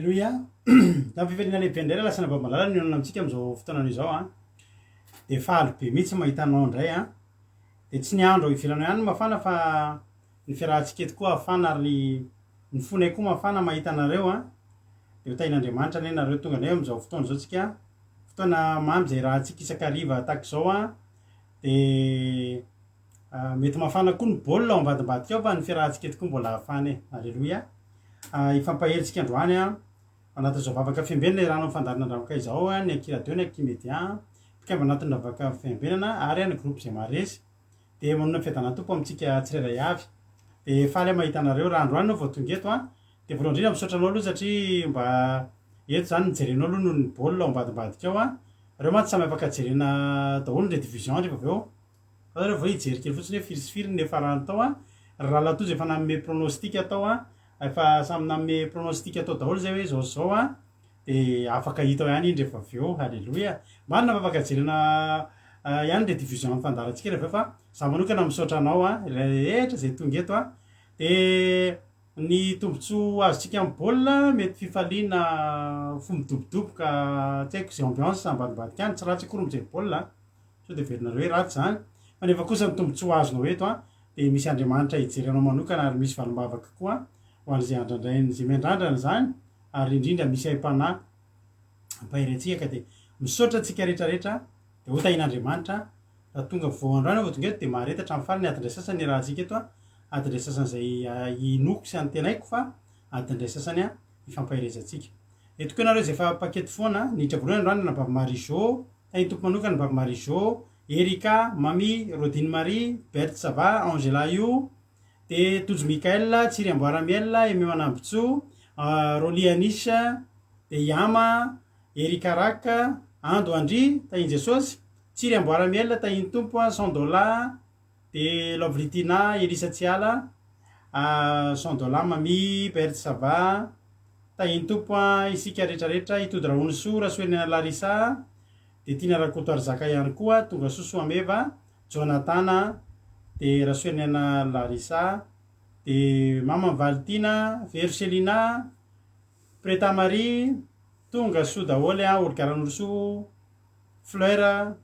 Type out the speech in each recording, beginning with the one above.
Aleloia! Tamin'ny fifaliana lehibe indray raha lasa Nabab-malala ny olona amintsika amin'izao fotoanana izao an. Dia faly be mihitsy mahita anao indray an. Dia tsy ny andro ao ivelany ihany no mafana fa ny fiarahantsika eto koa hafana ary ny fonay koa mafana mahita anareo an. Dia ho tahin'Andriamanitra anie nareo tonga indray amin'izao fotoana izao tsika. Fotoana mamy izay iarahantsika isan-kariva tahaka izao an. Dia mety mafana koa ny baolina ao ambadimbadika ao fa ny fiarahantsika eto koa mbola hafana e. Aleloia. Hifampahery tsika androany an, anatin'izao vavaka fiambenana iarahana amin'ny fandaharana Andramaka izao an, ny Aky Radio, ny Aky Media, mpikambana anatin'ny vavaka fiambenana ary ny groupe izay maharesy. Dia manonona ny fiadanan'ny Tompo amintsika tsirairay avy. Dia faly aho mahita anareo. Raha androany ianao vao tonga eto an, dia voalohany indrindra misaotra anao aloha satria mba eto izany ny jerenao aloha noho ny baolina ao ambadimbadika ao an. Ireo mantsy samy afaka jerena daholo ny rediffusion rehefa avy eo. Fa zareo vao hijery kely fotsiny hoe firy sy firy ny niafarany tao an. Ry rahalahy Tojo efa nanome pronostic tao an. Efa samy nanome pronostic tao daholo zay hoe zao sy zao an. Dia afaka hita ao ihany iny rehefa avy eo. Haleloia. Marina fa afaka jerena ihany ny rediffusion ny fandaharantsika rehefa avy eo fa za manokana misaotra anao an, rehetra izay tonga eto an. Dia ny tombontsoa azontsika amin'ny baolina mety fifaliana fo midobodoboka tsy haiko izay ambiance ambadimbadika any, tsy ratsy akory mijery baolina an. Sao dia heverinareo hoe ratsy izany? Fa nefa kosa ny tombontsoa azonao eto an, dia misy Andriamanitra hijery anao manokana ary misy valim-bavaka koa ho an'izay andrandrainy, izay miandrandrana izany ary indrindra misy aim-panahy hampahery antsika ka dia misaotra antsika rehetra rehetra dia ho tahian'Andriamanitra raha tonga vao androany aho vao tonga eto dia mahareta hatramin'ny farany adiny iray sasany iarahantsika eto an, adiny iray sasany izay inoako sy antenaiko fa adiny iray sasany hifampaherezantsika. Eto koa ianareo izay efa mpaketo foana, niditra voalohany androany anabavy Marie Jo, Tahin'ny Tompo manokana Baba Marie Jo, Erika, Mamy, Rodine Marie, Berthe Sava, Angela Io, de Tojo Michael, Tsiry Amboara Miel, Aimé Manambotsoa, Rolly Anish, de Yama, Erika Rak, Ando Andry, Tahin'i Jesosy, Tsiry Amboara Miel, Tahin'ny Tompo, Sandola, de Lovely Tina, Elisa Tsiala, Sandola, Mamy, Berthe Sava, Tahin'ny Tompo an isika rehetra rehetra hitody Rahonisoa Rasoheriniaina Larissa dia Tiana Rakotoarizaka ihany koa Tongasoa Soameva Jonathan dia Rasoheriniaina Larissa dia Maman'i Valitiana Vero Selina Preta Marie Tonga soa daholo an Olga Ranorosoa Fleur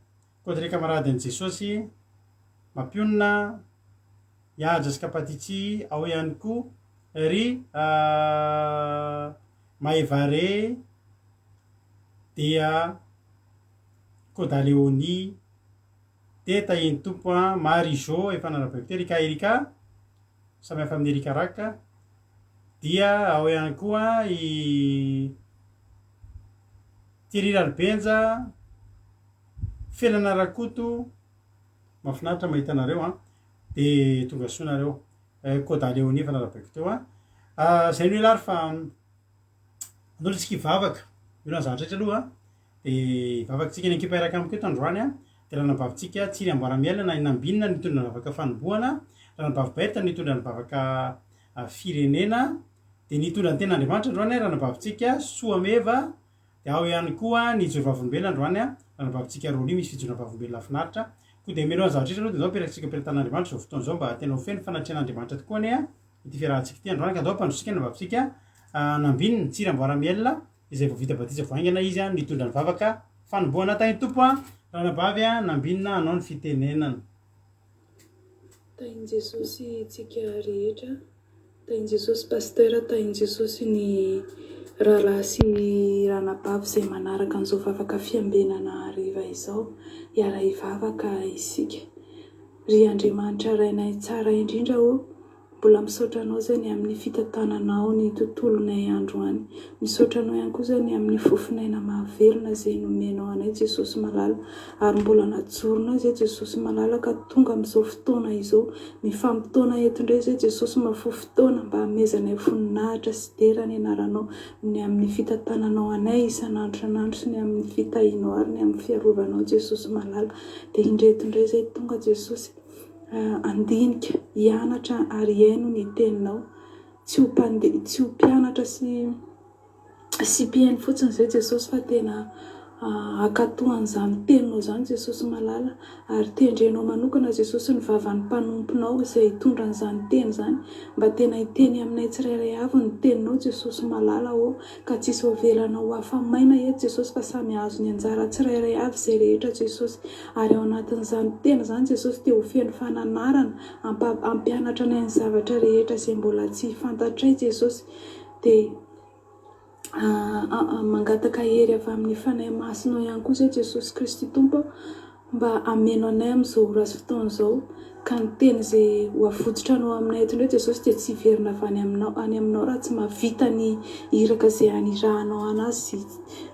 Côte Camarade an'i Jesosy Mampionona Ihaja sy Kapatitsy ao ihany koa ry Maevare dia Kodaleonie dia tahian'ny Tompo an Marie Jo efa narabaiko teo Erika Erika samy hafa amin'i Erika Raka dia ao ihany koa i Thierry Ralibenja Felana Rakoto Mahafinaritra mahita anareo an. De tonga soa nareo. Koda Léonie efa narabaiko teo an. Zay no ela ary fa andao aloha tsika hivavaka. Mila ny zavatra rehetra aloha an. De hivavaka tsika ny ekipa hiaraka amiko eto androany an. De ranabavintsika Tsiry Amboaramiel na i Nambinina nitondra ny vavaka fanombohana, ranabavy Berthe nitondra ny vavaka firenena, de nitondra ny tenin'Andriamanitra androany an ranabavintsika Soameva Dia ao ihany koa ny hijoro vavolombelona androany an, ranabavintsika Rolly misy fijoroana vavolombelona finaritra. Koa dia mialohan'ny zavatra rehetra aloha dia ndao apetrakintsika am-pelatanan'Andriamanitra izao fotoana izao mba tena ho feno fanatrehan'Andriamanitra tokoa anie ity fiarahantsika ity androany ka ndao ampandrosotsika ny ranabavintsika Nambinina, Tsiry Amboaramiel izay vao vita batisa vao haingana izy an, nitondra ny vavaka fanombohana tahin'ny Tompo an, ranabavy Nambinina hanao ny fitenenana. Tahin'i Jesosy tsika rehetra. Tahin'i Jesosy Pasteur, tahin'i Jesosy ny rahalahy sy ranabavy izay manaraka an'izao vavaka fiambenana hariva izao. Hiara hivavaka isika. Ry Andriamanitra Rainay tsara indrindra ô, Mbola misaotra anao zay ny amin'ny fitantananao ny tontolonay androany. Misaotra anao ihany koa zay ny amin'ny fofon'aina mahavelona izay nomenao anay Jesosy malala. Ary mbola najoronao izay Jesosy malala ka tonga amin'izao fotoana izao. Mifamotoana eto indray izay Jesosy mahafoy fotoana mba hamezanay voninahitra sy dera ny anaranao ny amin'ny fitantananao anay isan'andro isan'andro sy ny amin'ny fitahianao ary ny amin'ny fiarovanao Jesosy malala. Dia indreto indray izay tonga Jesosy. handinika, hianatra ary hihaino ny teninao. Tsy ho mpandeha, tsy ho mpianatra sy sy mpihaino fotsiny izay Jesosy fa tena Hankatò an'izany teninao izany Jesosy malala ary tendrenao manokana Jesosy ny vavan'ny mpanomponao izay hitondra an'izany teny izany mba tena hiteny aminay tsirairay avy ny teninao Jesosy malala ô ka tsisy ho avelanao ho afa-maina eto Jesosy fa samy hahazo ny anjara tsirairay avy izay rehetra Jesosy ary ao anatin'izany teny izany Jesosy dia ho feno fananarana hampianatra anay ny zavatra rehetra izay mbola tsy fantatray Jesosy dia Mangataka hery avy amin'ny Fanahy Masinao ihany koa izay Jesosy Kristy Tompo mba hameno anay amin'izao ora sy fotoana izao ka ny teny izay ho avotsotranao aminay eto indray Jesosy dia tsy hiverina avy any aminao any aminao raha tsy mahavita ny iraka izay anirahanao anazy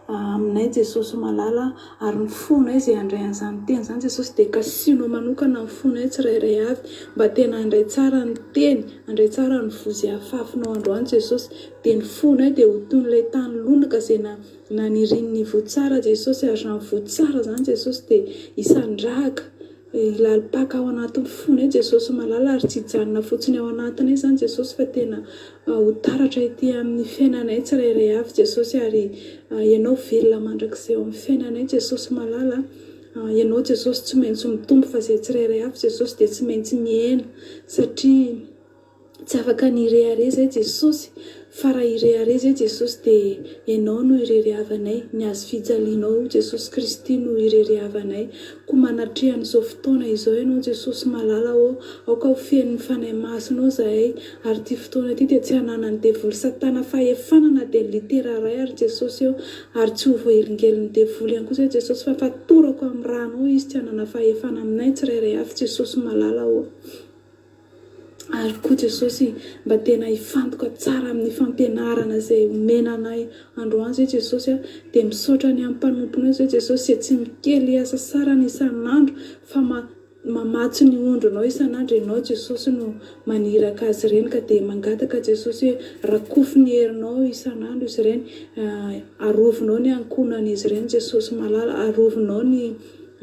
aminay Jesosy malala ary ny fonay izay handray an'izany teny izany Jesosy dia kasihinao manokana ny fonay tsirairay avy mba tena handray tsara ny teny handray tsara ny voa izay afafinao androany Jesosy Dia ny fonay dia ho toy ilay tany lonaka izay nanirian'ny voa tsara Jesosy ary izany voa tsara izany Jesosy dia hisandrahaka, hilalim-paka ao anatin'ny fonay Jesosy malala ary tsy hijanona fotsiny ao anatinay izany Jesosy fa tena ho taratra ety amin'ny fiainanay tsirairay avy Jesosy ary Ianao velona mandrakizay ao amin'ny fiainanay Jesosy malala Ianao Jesosy tsy maintsy mitombo fa izay tsirairay avy Jesosy dia tsy maintsy mihena satria Tsy afaka ny hirehareha zay Jesosy fa raha hirehareha zay Jesosy dia Ianao no hirerehavanay, ny hazo fijalianao Jesosy Kristy no hirerehavanay, koa manatreha an'izao fotoana izao Ianao Jesosy malala ô, aoka ho feno ny Fanahy Masinao zahay, ary ity fotoana ity dia tsy hananan'ny devoly satana fahefana na dia ny litera iray ary Jesosy ô, ary tsy ho voahelingelin'ny devoly ihany koa zay Jesosy fa fatorako amin'ny ranao izy tsy hanana fahefana aminay tsirairay avy Jesosy malala ô. Ary koa Jesosy mba tena hifantoka tsara amin'ny fampianarana izay omena anay androany izay Jesosy a, dia misaotra ny amin'ny mpanomponao izay Jesosy izay tsy mikely hasasarana isan'andro fa mamatsy ny ondrinao isan'andro ianao Jesosy no maniraka azy ireny ka dia mangataka Jesosy hoe rakofy ny herinao isan'andro izy ireny, arovinao ny ankohonan'izy ireny Jesosy malala, arovinao ny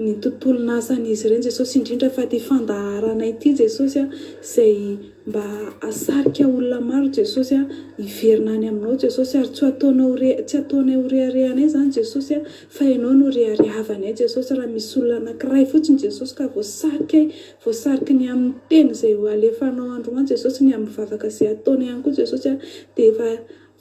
ny tontolon'asan'izy ireny Jesosy, indrindra fa ity fandaharana ity Jesosy a, izay mba hahasarika olona maro Jesosy a, hiverina any aminao Jesosy, ary tsy ho ataonao re, tsy ataonay ho reharehanay izany Jesosy a, fa Ianao no reharehavanay Jesosy, raha misy olona anankiray fotsiny Jesosy ka voasarikay, voasariky ny amin'ny teny izay ho alefanao androany Jesosy, ny amin'ny vavaka izay ataonay ihany koa Jesosy a, dia efa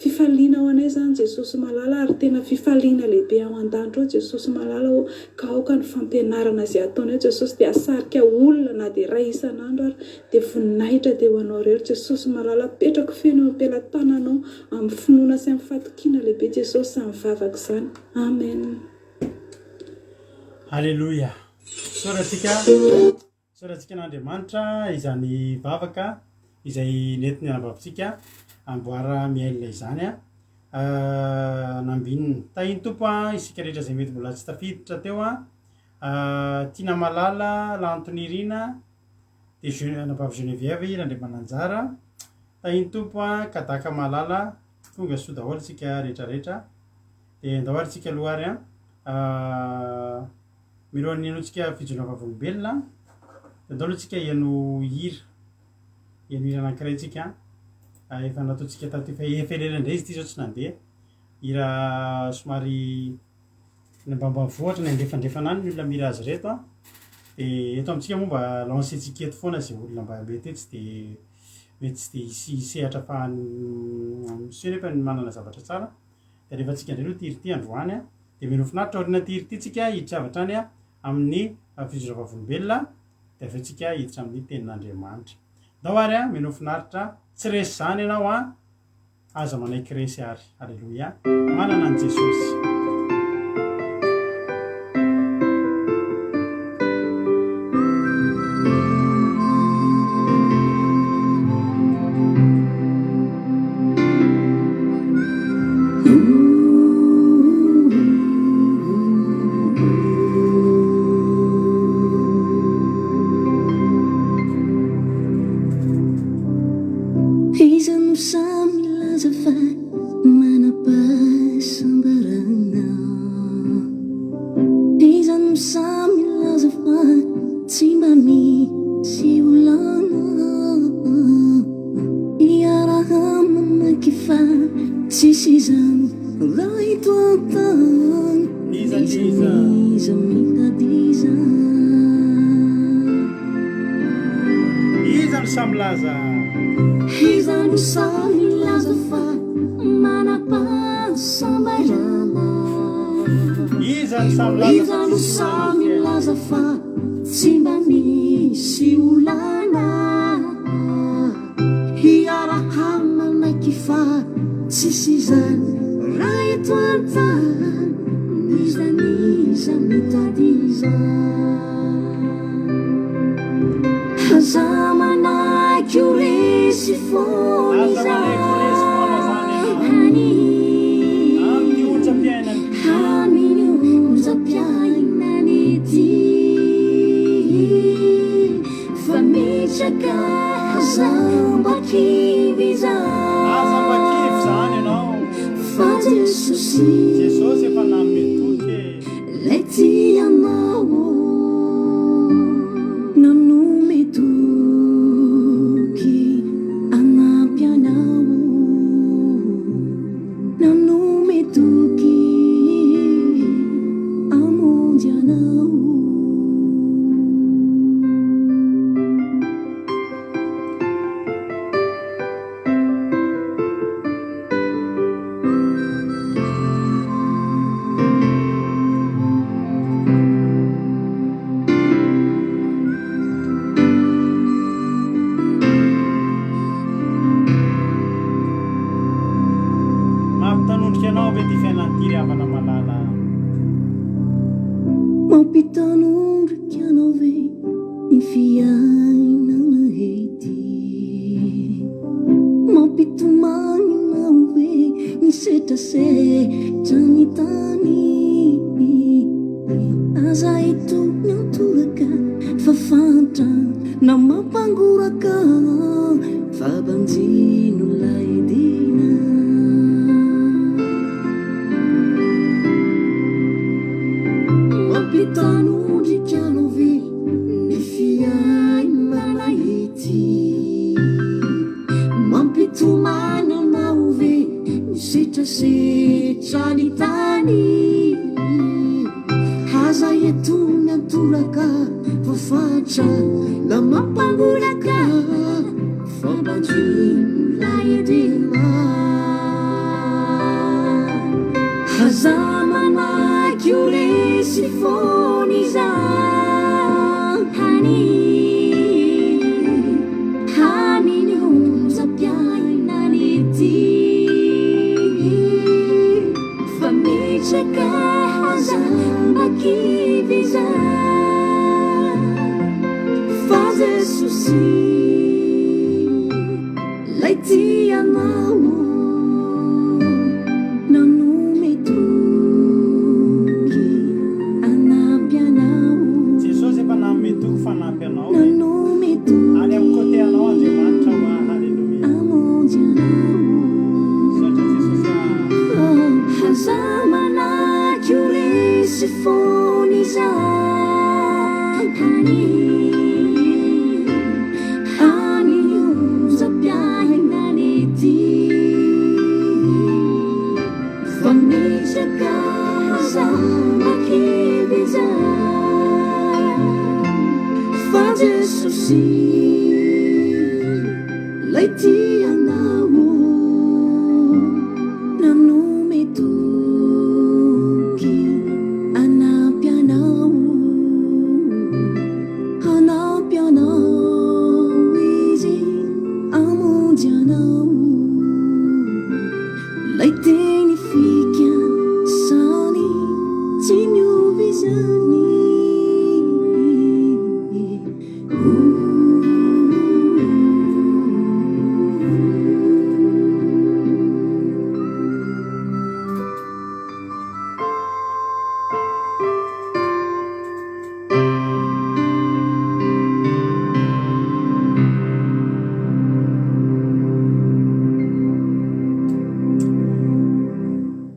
Fifaliana ho anay izany Jesosy malala ary tena fifaliana lehibe ao an-danitra ao Jesosy malala ô ka aoka ny fampianarana izay ataonay Jesosy dia hasarika olona na dia iray isan'andro ary dia voninahitra dia ho anao irery Jesosy malala apetrako feno eo am-pelatananao amin'ny finoana sy amin'ny fatokiana lehibe Jesosy izany vavaka izany Amen. Haleloia. Misaotra antsika. Misaotra antsika an'Andriamanitra izany vavaka izay nentin'ny anabavintsika amboara mihail izany a. Nambinina. Tahin'ny Tompo a isika rehetra izay mety mbola tsy tafiditra teo a. Tiana Malala, Lantonirina, dia Je- anabavy Geneviève Randriamananjara. Tahin'ny Tompo a, Kadaka Malala, tonga soa daholo isika rehetra rehetra. Dia andao ary tsika aloha ary a. Mialohan'ny henoantsika fijoroana vavolombelona, dia andao aloha tsika heno hira. Heno hira anankiray tsika. Efa nataontsika tato efa efa elaela indray izy ity zao tsy nandeha. Hira somary ny ambanimbanivohitra ny andrefandrefana any ny olona mihira azy ireto an. Dia eto amintsika moa mba lancer-tsika eto foana izay olona mba mety hoe tsy dia mety tsy dia hisy sehatra ahafahany miseho nefa manana zavatra tsara. Dia alefantsika indray aloha ity hira ity androany an. Dia mino finaritra aoriana ity hira ity tsika hiditra avy hatrany amin'ny fijoroana vavolombelona dia avy eo tsika hiditra amin'ny tenin'Andriamanitra. Ndao ary a, mino finaritra, tsy resy izany ianao an, aza manaiky resy ary. Aleloia. Manana an'i Jesosy. Iza no sahy milaza fa manam-pahasambarana? Iza no sahy milaza fa tsy mba misy olana? Iaraha-mamaky fa tsisy izany raha eto an-tany. Iza ty? milaza? Iza no sahy milaza fa manam-pahasambarana? Iza no sahy milaza Iza fa no tsisy sahy olana ny fiainana? milaza fa tsy mba misy olana? Hiaraha-manaiky fa tsisy izany raha eto an-tany, n'iza n'iza mitady izany. Aza manaiky ho resy foana Aza manaiky ho resy foana izany ianao. izany. Amin'ny onjam-piainana ity. Amin'ny onjam-piainana ity. Fa mitraka aza mba kivy Aza mba kivy izany. izany ianao. Fa Jesosy Jesosy efa nanome toky e. Ilay tia anao nanome toky hanampy anao nanome toky hamonjy anao. Mampitanondrika anao ve ity fiainana ity ry havana malala? Mampitanondrika anao ve ny fiainana ety? Mampitomany anao ve ny setrasetra ny tany? Aza itony antoraka fa fantra na mampangoraka fa banjino ilay dina. Mampitanondrika anao ve ny fiainana ity? Mampitomany anao ve ny setrasetra ny tany? Aza itony antoraka fa fatra na mampangoraka fa banjino ilay dina. Aza manaiky ho resy foana izany. Amin'ny onjam-piainana ity. Fa mitraka aza mba kivy izany. Fa Jesosy ilay tia anao nanome toky hanampy anao. Jesosy efa nanome toky fa hanampy anao e. Nanome toky Any amin'ny côté anao Andriamanitra hoa haleloia. hamonjy anao. Misaotra Jesosy ah. Aza manaiky ho resy foana izany. Amin'ny onjam-piainana ity. Fa mitraka aza mba kivy izany. Fa Jesosy ilay tia anao nanome toky hanampy anao hanampy anao izy hamonjy anao ilay teny fikasany tsy miova izany.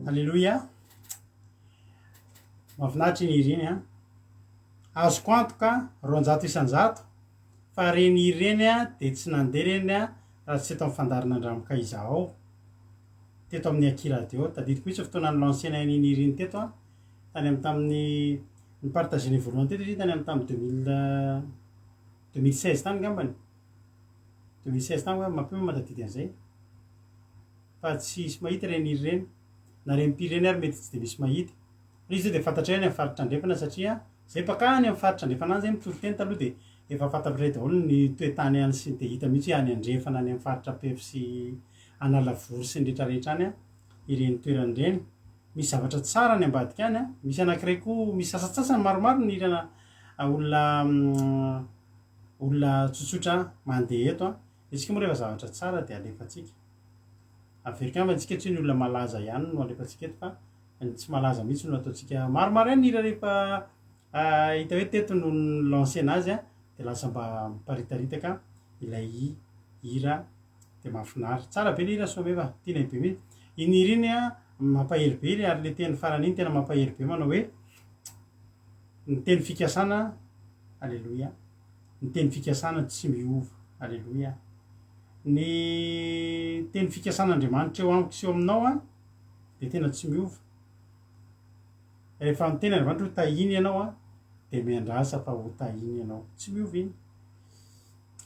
Aleloia. Mahafinaritra iny hira iny an. Azoko antoka 200% fa ireny hira ireny dia tsy nandeha ireny raha tsy teto amin'ny fandaharana Andramoka Izahao. Teto amin'ny Aky Radio. Tadidiko mihitsy ny fotoana ni-lancer-na an'iny hira iny teto an. Tany amin'ny tamin'ny ni-partager-nay voalohany teto izy iny tany amin'ny tamin'ny 2016 tany angambany. 2016 tany angamba mampiomehy mahatadidy an'izay. Fa tsisy mahita ireny hira ireny. Na ireny mpihira ireny ary mety tsy dia misy mahita. Ilay izy zao dia fantatray any amin'ny faritra andrefana satria zay mpaka any amin'ny faritra andrefana any zay mitory teny taloha dia efa fantatray daholo ny toe-tany any sy ny dia hita mihitsy hoe any andrefana any amin'ny faritra Ampefy sy Analavory sy ny rehetra rehetra any ireny toerana ireny. Misy zavatra tsara any ambadika any. Misy anankiray koa misy sasantsasany maromaro ny hirana olona olona tsotsotra mandeha eto. Isika moa rehefa zavatra tsara dia alefantsika. Averiko ihany fa antsika tsy hoe ny olona malaza ihany no alefantsika eto fa ny tsy malaza mihitsy no ataontsika. Maromaro ihany ny hira rehefa hita hoe teto no ni-lancer-na azy dia lasa mba miparitaritaka ilay hira dia mahafinaritra. Tsara be ilay hira Soameva, tianay be mihitsy. Iny hira iny mampahery be ary ilay teny farany iny tena mampahery be manao hoe ny teny fikasana, aleloia. Ny teny fikasana tsy miova. Aleloia. Ny teny fikasan'Andriamanitra eo amiko sy eo aminao an, dia tena tsy miova. Rehefa miteny Andriamanitra hoe tahiny ianao an, dia miandrasa fa ho tahiny ianao. Tsy miova iny.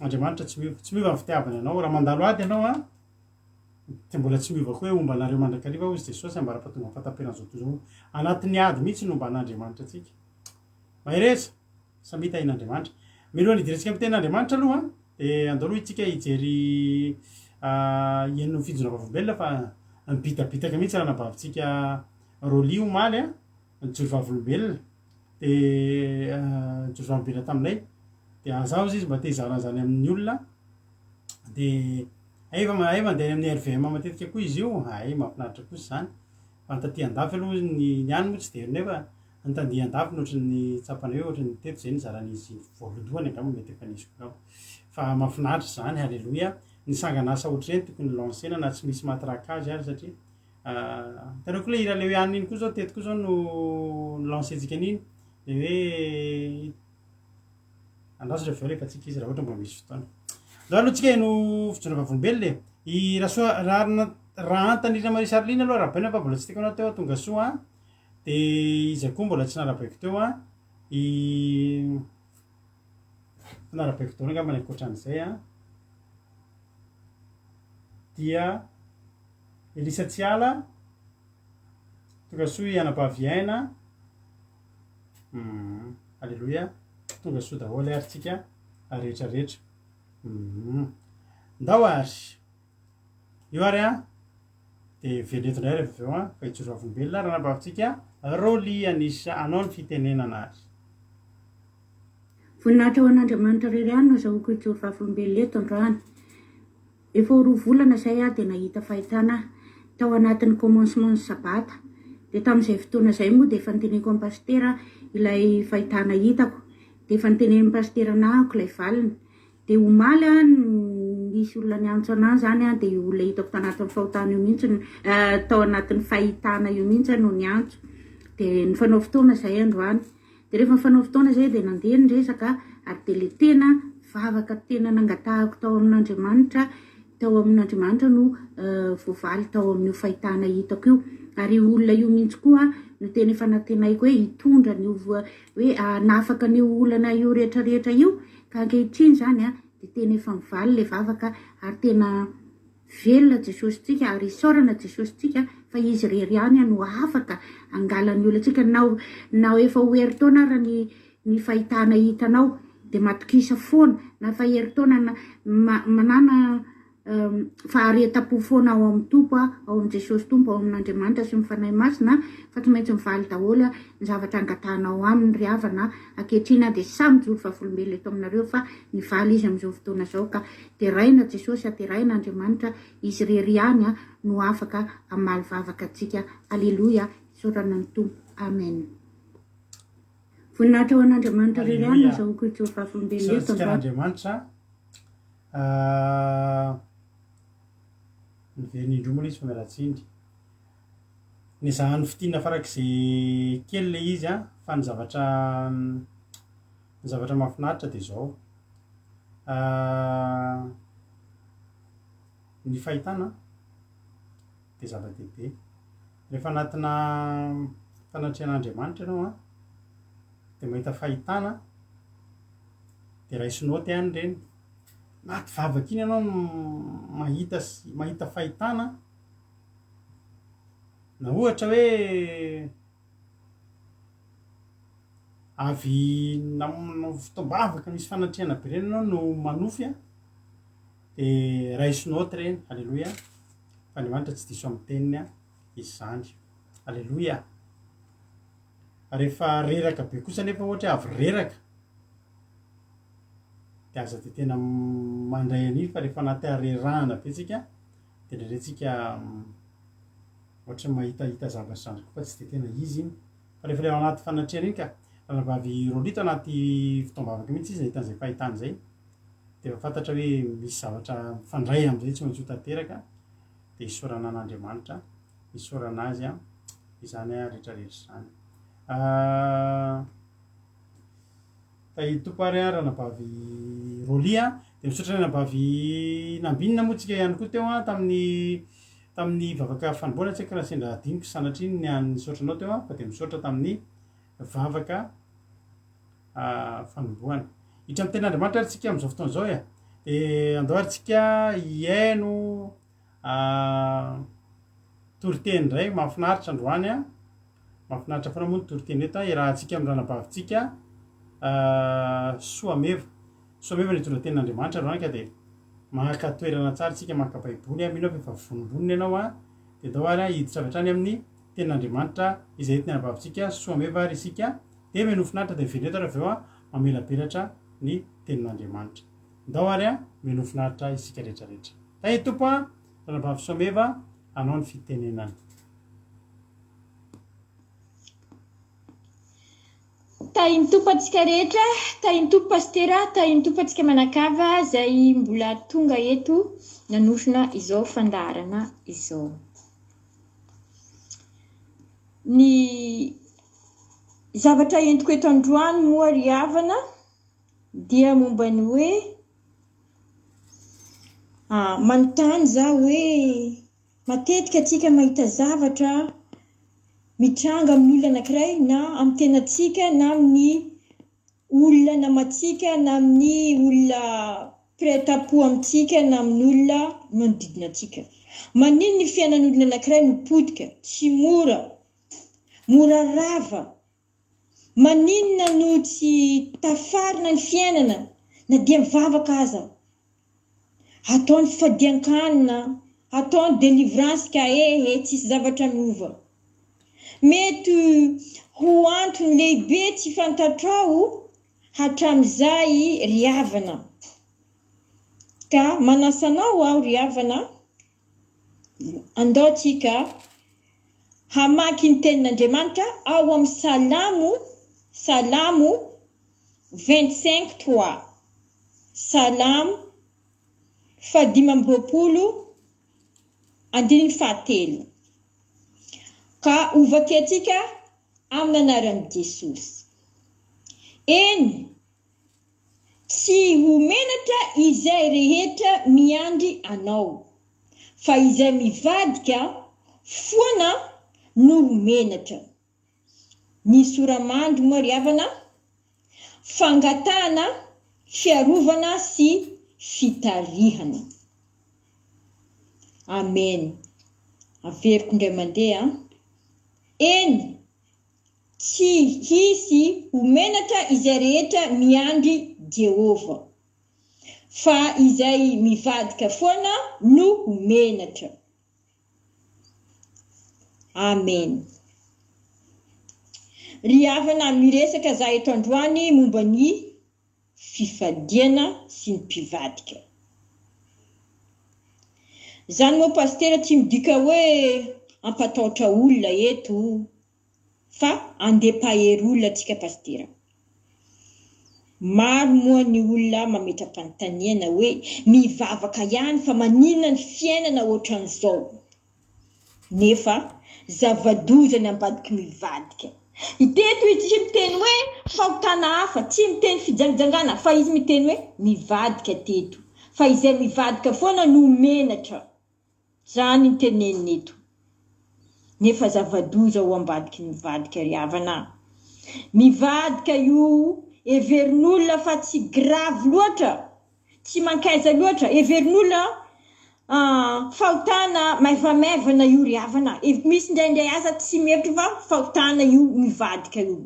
Andriamanitra tsy miova. Tsy miova ny fitiavany anao. Raha mandalo ady ianao an, dia mbola tsy miova koa hoe homba anareo mandrakariva hozy Jesosy ambara-pahatonga ny fahataperan'izao tontolo izao. Anatin'ny ady mihitsy no homban'Andriamanitra antsika. Mahereza! Samia tahin'Andriamanitra. Mialohan'ny hidirantsika amin'ny tenin'Andriamanitra aloha dia andao aloha isika hijery hihaino ny fijoroana vavolombelona fa nibitabitaka mihitsy ranabavintsika Rolly omaly a, nijoro vavolombelona dia nijoro vavolombelona taminay dia aza hozy izy mba te hizara an'izany amin'ny olona dia hay efa hay mandeha any amin'ny RVM matetika koa izy io, hay mahafinaritra kosa izany fa ny taty andafy aloha ny ny any moa tsy dia nefa Ny tandihy andafy no ohatran'ny tsapanay hoe ohatran'ny teto izay nizaran'izy iny voalohany angamba mety efa nisy koa angamba. Fa mahafinaritra izany, haleloia. Ny sangan'asa ohatr'ireny tokony lancer-na na tsy misy matraquage ary satria hitanareo koa ilay hira ilay hoe anona iny koa izao teto koa izao no ni-lancer-ntsika an'iny ilay hoe andraso rehefa avy eo alefantsika izy raha ohatra mba misy fotoana. Ndao aloha tsika heno fijoroana vavolombelona e. I Rasoa Raharina Rahantanirina Marie Charline aloha arahabaina fa mbola tsy tiako anao teo tonga soa an. Dia iza koa mbola tsy narabaiko teo an? I Fa narabaiko daholo angamba ny ankoatran'izay an. Dia Elisa Tsiala, tonga soa i anabavy Aina. Hum, Aleloia. Tonga soa daholo ary tsika rehetra rehetra. Hum. Ndao ary. Io ary an. Dia miverina eto indray rehefa avy eo an, fa hijoro vavolombelona ranabavintsika Rolly Anissa, anao ny fitenenana ary. Voninahitra ho an'Andriamanitra irery ihany no azahoako hijoro vavolombelona eto androany. Efa ho roa volana izay aho dia nahita fahitana tao anatin'ny commencement ny sabata. Dia tamin'izay fotoana izay moa dia efa noteneniko an'i Pasitera ilay fahitana hitako. Dia efa notenenin'i Pasitera anahako ilay valiny. Dia omaly an, nisy olona niantso anah zany an, dia io olona hitako tanatin'ny fahotana io mihitsy, tao anatin'ny fahitana io mihitsy no niantso. Dia nifanao fotoana izay androany. Dia rehefa nifanao fotoana izay dia nandeha ny resaka ary dia ilay tena vavaka tena nangatahako tao amin'Andriamanitra, tao amin'Andriamanitra no voavaly tao amin'io fahitana hitako io. Ary io olona io mihitsy koa no tena efa nantenaiko hoe hitondra an'io hoe hanafaka an'io olana io rehetra rehetra io. Ka ankehitriny izany a, dia tena efa mivaly ilay vavaka ary tena velona Jesosintsika ary isaorana Jesosintsika fa Izy irery ihany no afaka angala ny olantsika na na efa ho herintaona ara ny ny fahitana hitanao dia matokisa foana na efa herintaona na manana faharetam-po foana ao amin'ny Tompo, ao amin'i Jesosy Tompo, ao amin'Andriamanitra sy ny Fanahy Masina, fa tsy maintsy mivaly daholo ny zavatra angatahanao aminy ry havana, ankehitriny aho dia samy mijoro vavolombelona eto aminareo fa nivaly izy amin'izao fotoana izao ka deraina Jesosy, deraina Andriamanitra, Izy irery ihany no afaka hamaly vavaka antsika, Aleloia, isaorana ny Tompo, Amen. Voninahitra ho an'Andriamanitra irery ihany no Aleloia. azahoako hijoro vavolombelona eto Isaorantsika androany. an'Andriamanitra. Niverina indroa moa ilay izy fa miala tsiny. Nezahany fintinina farak'izay kely ilay izy an, fa ny zavatra ny zavatra mahafinaritra dia izao, ny fahitana dia zava-dehibe. Rehefa anatina fanatrehan'Andriamanitra ianao an, dia mahita fahitana, dia raiso naoty any ireny. Anaty vavaka iny ianao no mahita sy mahita fahitana, na ohatra hoe avy nanao fotoam-bavaka misy fanatrehana be ireny ianao no manofy an, de raiso note ireny, aleloia, fa Andriamanitra tsy diso amin'ny teniny an, izany, aleloia. Rehefa reraka be kosa nefa ohatra hoe avy reraka, de aza de tena mandray an'iny fa rehefa anaty harerahana be tsika de indraindray tsika ohatran'ny mahitahita zavatra zany koa fa tsy de tena izy iny fa rehefa le ao anaty fanatrehana iny ka ranabavy Rolito anaty fotoam-bavaka mihitsy izy nahita an'izay fahitana izay de efa fantatra hoe misy zavatra mifandray amin'izay tsy maintsy ho tanteraka de isaorana an'Andriamanitra isaorana azy an izany rehetrarehetra izany. Tahian'ny Tompo ary an ranabavy Rolly an, dia misaotra ny anabavy Nambinina moa tsika ihany koa teo an tamin'ny tamin'ny vavaka fanomboana tsy haiko raha sendra adinoko sanatria ny an nisaotra anao teo an fa dia misaotra tamin'ny vavaka fanombohana. Hiditra amin'ny tenin'Andriamanitra ary tsika amin'izao fotoana izao e. Dia andao ary tsika hihaino toriteny indray mahafinaritra androany an. Mahafinaritra foana moa ny toriteny eto an, iarahantsika amin'ny ranabavintsika Soameva. Soameva no hitondra tenin'Andriamanitra androany ka dia maka toerana tsara isika maka baiboly an, mino aho fa efa vonombonona ianao an, dia ndao ary hiditra avy hatrany amin'ny tenin'Andriamanitra izay entin'ny anabavintsika Soameva ary isika, dia menoa finaritra dia miverina eto ary avy eo an, mamelabelatra ny tenin'Andriamanitra. Ndao ary an, menoa finaritra isika rehetra rehetra. Tahin'ny Tompo an, ranabavy Soameva, anao ny fitenenana. Tahin'ny Tompo antsika rehetra, tahin'ny Tompo Pasitera, tahin'ny Tompo antsika manakava izay mbola tonga eto nanorina izao fandaharana izao. Ny zavatra entiko eto androany moa ry havana dia momba ny hoe manontany za hoe Matetika tsika mahita zavatra mitranga amin'ny olona anankiray na amin'ny tenantsika na amin'ny olona namantsika na amin'ny olona mpiray tampo amintsika na amin'ny olona manodidina antsika. Maninona ny fiainan'olona anankiray no potika, tsy mora, mora rava? Maninona no tsy tafarina ny fiainana na dia mivavaka aza? Atao ny fifadian-kanina, atao ny delivrance ka eh eh tsisy zavatra miova. Mety ho antony lehibe tsy fantatrao hatramin'izay ry havana. Ka manasa anao aho ry havana, andao tsika hamaky ny tenin'Andriamanitra ao amin'ny Salamo, Salamo 25 trois. Salamo fahadimy amby 20 andininy fahatelo ka hovakiantsika amin'ny anaran'i Jesosy. Eny, tsy ho menatra izay rehetra miandry Anao, fa izay mivadika foana no ho menatra. Ny sora-mandry moa ry havana, fangatahana fiarovana sy fitarihana. Amen. Averiko indray mandeha an. Eny, tsy hisy ho menatra izay rehetra miandry Jehovah, fa izay mivadika foana no ho menatra. Amen. Ry havana, miresaka za eto androany momba ny fifadiana sy ny mpivadika. Zany moa pasitera tsy midika hoe ampatahotra olona eto fa andeha-pahery olona tsika pasitera. Maro moa ny olona mametra-panontaniana hoe mivavaka ihany fa maninona ny fiainana ohatran'izao? Nefa zava-doza ny ambadiky mivadika. Teto izy tsy miteny hoe fahotana hafa, tsy miteny fijangajangana fa izy miteny hoe mivadika teto. Fa izay mivadika foana no menatra. Zany ny teneniny eto. Nefa zava-doza ao ambadiky ny mivadika ry havana a! Mivadika io heverin'olona fa tsy grave loatra, Tsy mankaiza loatra, heverin'olona fahotana maivamaivana io ry havana, misy indraindray aza tsy mihevitra fa fahotana io mivadika io.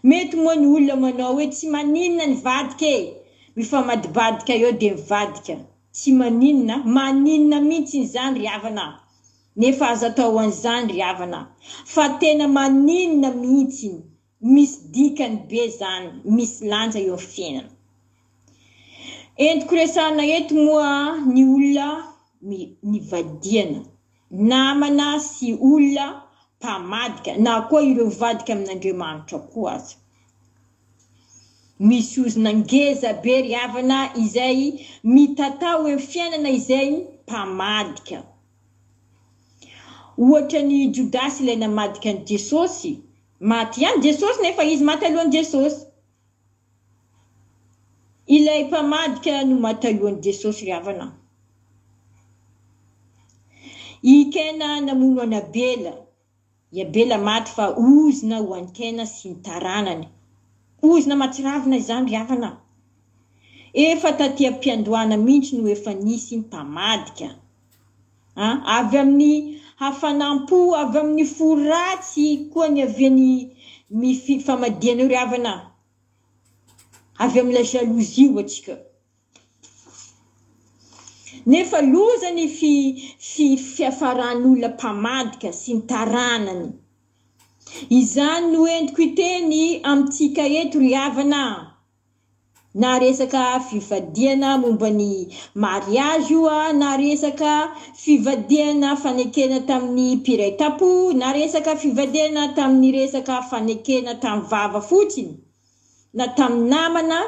Mety moa ny olona manao hoe tsy maninona ny vadika e, mifamadibadika eo dia mivadika, tsy maninona, maninona mihitsy izany ry havana, nefa aza atao an'izany ry havana, fa tena maninona mihitsy. Misy dikany be zany, misy lanja eo amin'ny fiainana. Entiko resahana eto moa ny olona nivadihana, namana sy olona mpamadika na koa ireo mivadika amin'Andriamanitra koa aza. Misy ozona ngeza be ry havana izay mitatao eo amin'ny fiainana izay mpamadika. Ohatra ny Jodasy ilay namadika an'i Jesosy, Maty ihany Jesosy nefa izy maty alohan'i Jesosy. Ilay mpamadika no maty alohan'i Jesosy ry havana a. I Kaina namono an'i Abela. I Abela maty fa ozona ho an'i Kaina sy ny taranany. Ozona mahatsiravina izany ry havana a. Efa taty am-piandohana mihitsy no efa nisy mpamadika. A Avy amin'ny hafanam-po, avy amin'ny fo ratsy koa niavian'ny ny famadihana io ry havana a! Avy amin'ilay jalousie ho antsika. Nefa loza ny fi fi fiafaran'olona mpamadika sy ny taranany. Izany no entiko hiteny amintsika eto ry havana a! Na resaka fivadihana momba ny mariage io na resaka fivadihana fanekena tamin'ny mpiray tampo na resaka fivadihana tamin'ny resaka fanekena tamin'ny vava fotsiny na tamin'ny namana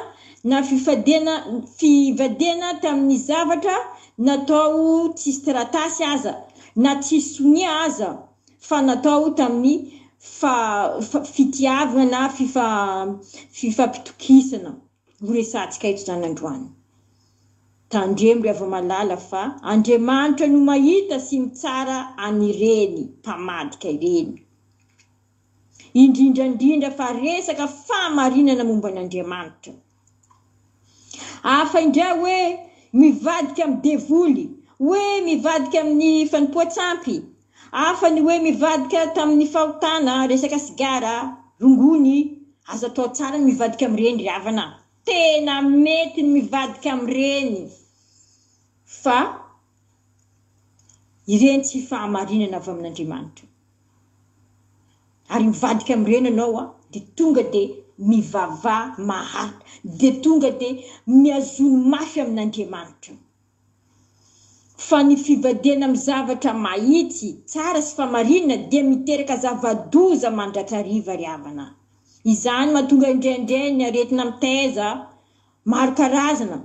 na fifadiana fivadihana tamin'ny zavatra natao tsisy taratasy aza na tsisy sonia aza fa natao tamin'ny fa fitiavana na fifa fifampitokisana no resahantsika eto izany androany. Tandremo ry hava-malala fa Andriamanitra no mahita sy mitsara an'ireny mpamadika ireny. Indrindra indrindra fa resaka fahamarinana momba an'Andriamanitra. Hafa indray hoe mivadika amin'ny devoly, hoe mivadika amin'ny fanompoan-tsampy. Hafa ny hoe mivadika tamin'ny fahotana, resaka sigara, rongony. Azo atao tsara ny mivadika amin'ireny ry havana. Tena mety ny mivadika amin'ireny fa ireny tsy fahamarinana avy amin'Andriamanitra. Ary mivadika amin'ireny ianao an, dia tonga dia mivavaha maharitra, dia tonga dia mihazony mafy amin'Andriamanitra. Fa ny fivadihana amin'ny zavatra mahitsy, tsara sy famarinana dia miteraka zava-doza mandrakariva ry havana. Izany mahatonga indraindray ny aretina mitaiza maro karazana.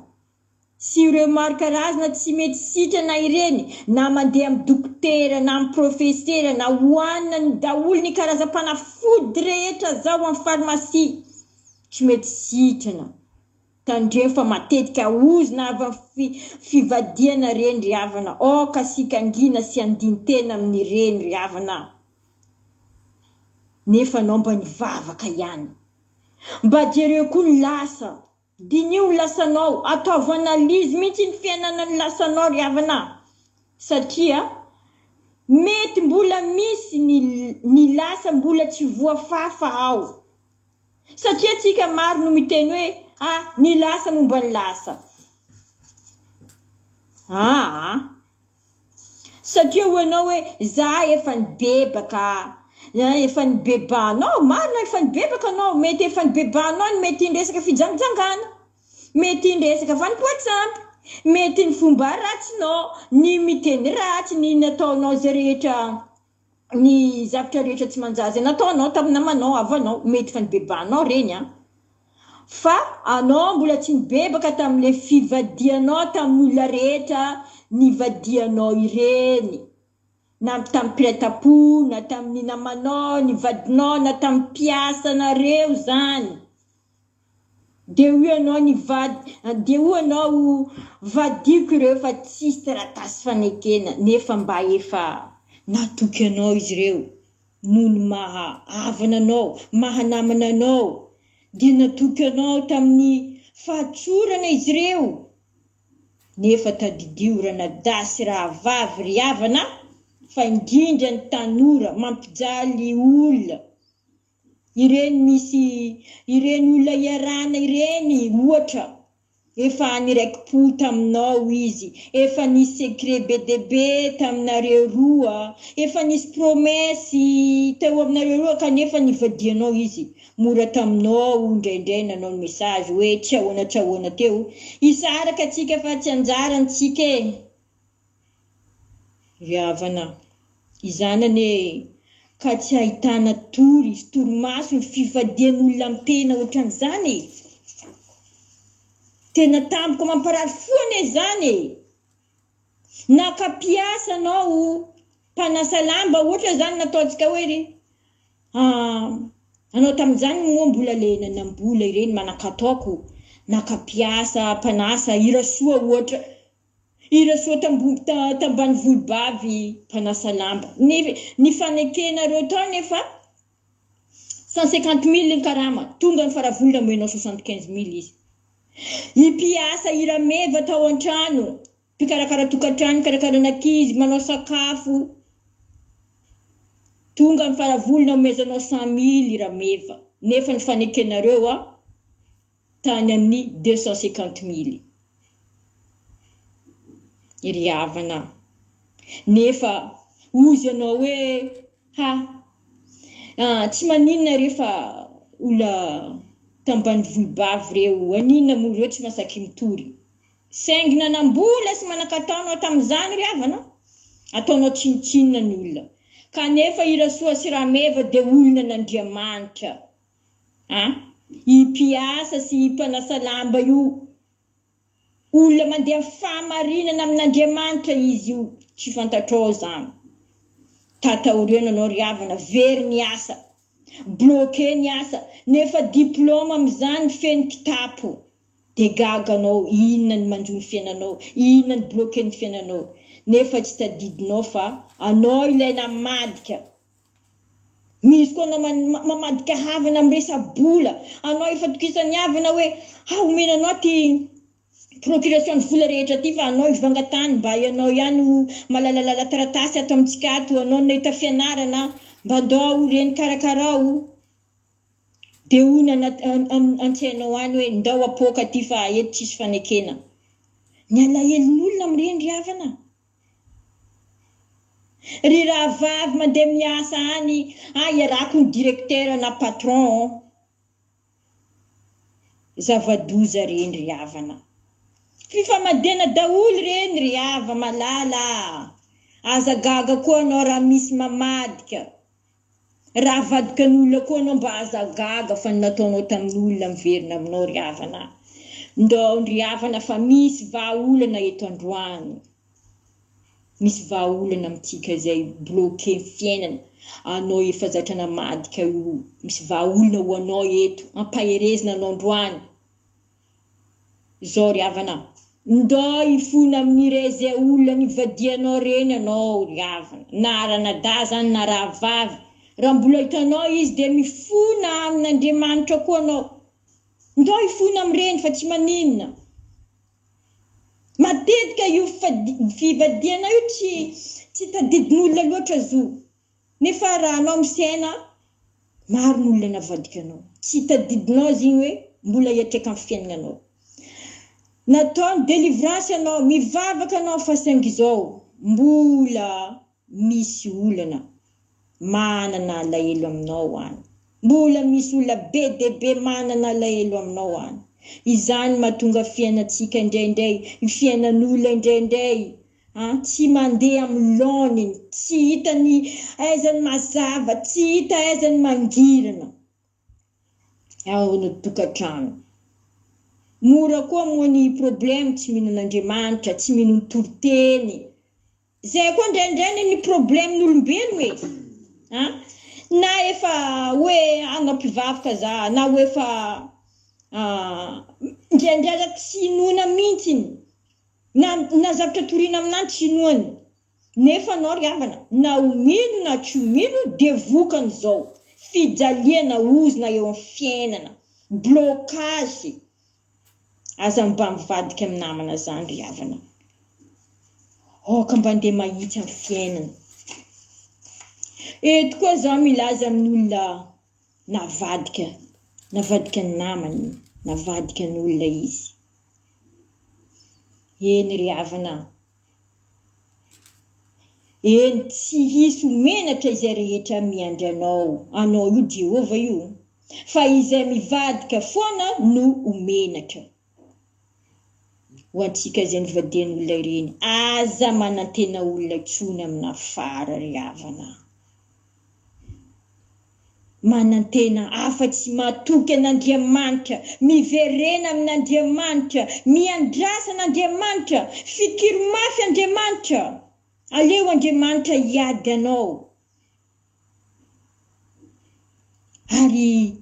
Sy ireo maro karazana tsy mety sitrana ireny na mandeha amin'ny dokotera na amin'ny profesera na hohanina ny daholo ny karazam-panafody rehetra zao amin'ny pharmacie tsy mety sitrana. Tandremo fa matetika ozona avy amin'ny fivadihana ireny ry havana aoka isika hangina sy handini-tena amin'ireny ry havana nefa anao mba nivavaka ihany. Mba jereo koa ny lasa Diniho ny lasanao, ataovy analyse mihitsy ny fiainana ny lasanao ry havana a! Satria mety mbola misy ny ny lasa mbola tsy voafafa ao. Satria tsika maro no miteny hoe ah ny lasa momba ny lasa. Aa. Satria hoy ianao hoe za efa nibebaka a, efa nibebahanao, marina efa nibebaka anao, mety efa nibebahanao ny mety ny resaka fijangajangana, mety ny resaka fanompoan-tsampy, mety ny fomba ratsinao, ny miteny ratsy, ny nataonao izay rehetra ny zavtra rehetra tsy manjary izay nataonao tamin'ny namanao, havanao, mety efa nibebahanao ireny an! Fa anao mbola tsy nibebaka tamin'ilay fivadihanao tamin'olona rehetra nivadihanao ireny, na tamin'ny mpiray tampo, na tamin'ny namanao, ny vadinao, na tamin'ny mpiasanareo izany. Dia hoy ianao ny vady, dia hoy ianao vadiko ireo fa tsisy taratasy fanekena nefa mba efa natoky anao izy ireo noho ny maha havana anao, maha namana anao, dia natoky anao tamin'ny fahatsorana izy ireo. Nefa tadidio ranadahy sy rahavavy ry havana fa indrindra ny tanora mampijaly olona ireny misy ireny olona iarahana ireny ohatra efa niraiki-po taminao izy, efa nisy secret be dia be taminareo roa, efa nisy promesse teo aminareo roa kanefa nivadianao izy. Mora taminao indraindray nanao ny message hoe tsy ahoana tsy ahoana teo, hisaraka tsika fa tsy anjarany tsika e! Ry havana, izany anie ka tsy ahitana tory sy torimaso ny fivadian'olona amin'ny tena ohatran'izany e! Tena tampoka mamparary fo anie izany e! Naka mpiasa anao mpanasa lamba ohatra izany nataontsika hoe ry anao tamin'izany moa mbola le nanam-bola ireny manan-kataoko naka mpiasa mpanasa i Rasoa ohatra i Rasoa tambanivolo-bavy mpanasa lamba ny nifanekenareo tao nefa 150 mille ny karama tonga ny faravolona omenao 75 mille izy. I mpiasa i Rameva tao an-trano mpikarakara tokantrano mikarakara an'ankizy manao sakafo tonga ny faravolona omezanao 100 mille i Rameva nefa ny fanekenareo a tany amin'ny 250 mille ry havana nefa ozy ianao hoe ha tsy maninona rehefa olona tambanivolo-bavy reo aninona moa reo tsy mahasaky mitory saingy nanam-bola sy manan-katao anao tamin'izany ry havana ataonao tsinontsinona ny olona kanefa i Rasoa sy Rameva dia olona n'Andriamanitra a i mpiasa sy i mpanasa lamba io olona mandeha fahamarinana amin'Andriamanitra izy io tsy fantatrao zany tataoriana anao ry havana very ny asa bloqué ny asa nefa diplôme amin'izany feno kitapo de gaga anao inona ny manjo ny fiainanao inona ny bloqué ny fiainanao nefa tsy tadidinao fa anao ilay namadika misy koa anao mamadika havana amin'ny resa-bola anao efa tokisan'ny havana hoe ha omena anao ty procuration ny vola rehetra ty fa anao ivanga tany mba ianao ihany ho malalalala taratasy ato amintsika ato anao nahita fianarana mba ndao reny karakarao de hoy an-tsainao any hoe ndao apoaka ty fa eto tsisy fanekena ny alahelon'olona amin'ireny ry havana ry rahavavy mandeha miasa any ah iarako ny directeur na patron zava-doza reny ry havana fifamadihana daholo reny ry hava malala aza gaga koa anao raha misy mamadika raha avadika ny olona koa anao mba aza gaga fa ny nataonao tamin'olona miverina aminao ry havana ndao ry havana fa misy vahaolana eto androany misy vahaolana amintsika izay bloqué fiainana anao efa zatra namadika io misy vahaolana ho anao eto ampaherezina anao androany zao ry havana ndao ifona amin'irey zay olona nivadianao reny anao ry havana na ranadahy zany na rahavavy raha mbola hitanao izy dia mifona amin'Andriamanitra koa anao ndao ifona amin'ireny fa tsy maninona matetika io fivadiana io tsy tsy tadidin'olona loatra zo nefa raha anao misaina maro ny olona navadika anao tsy tadidinao izy igny hoe mbola hiatreka amin'ny fiainananao nataony délivrance anao mivavaka anao fa saingy izao mbola misy olana manana alahelo aminao any mbola misy olona be de be manana alahelo aminao any izany mahatonga fiainantsika indraindray fiainan'olona indraindray tsy mandeha amin'ny laoniny tsy hita ny aizany mazava tsy hita aizany mangirana ao no tokantrano mora koa moa ny problème tsy mino an'Andriamanitra tsy mino ny toriteny zay koa indraindray ny problème n'olombelo e a na efa hoe anao mpivavaka za na hoe efa indraindray aza tsy inoana mihitsiny na na zavatra toriana aminany tsy inoany nefa anao ry havana na ho mino na tsy ho mino de vokany zao fijaliana ozona eo amin'ny fiainana blocage. Aza mba mivadika amin'ny namana zany ry havana. Aoka mba ndeha mahitsy amin'ny fiainana. Eto koa zaho milaza amin'ny olona navadika, navadika ny namany, navadika ny olona izy. Eny ry havana. Eny, tsy hisy ho menatra izay rehetra miandry anao, anao io Jehovah io, fa izay mivadika foana no ho menatra. Ho antsika izay nivadian'olona ireny, aza manantena olona intsony amina fara ry havana. Manantena afa-tsy matoky an'Andriamanitra, miverena amin'Andriamanitra, miandrasa an'Andriamanitra, fikiro mafy Andriamanitra, aleo Andriamanitra hiady anao. Ary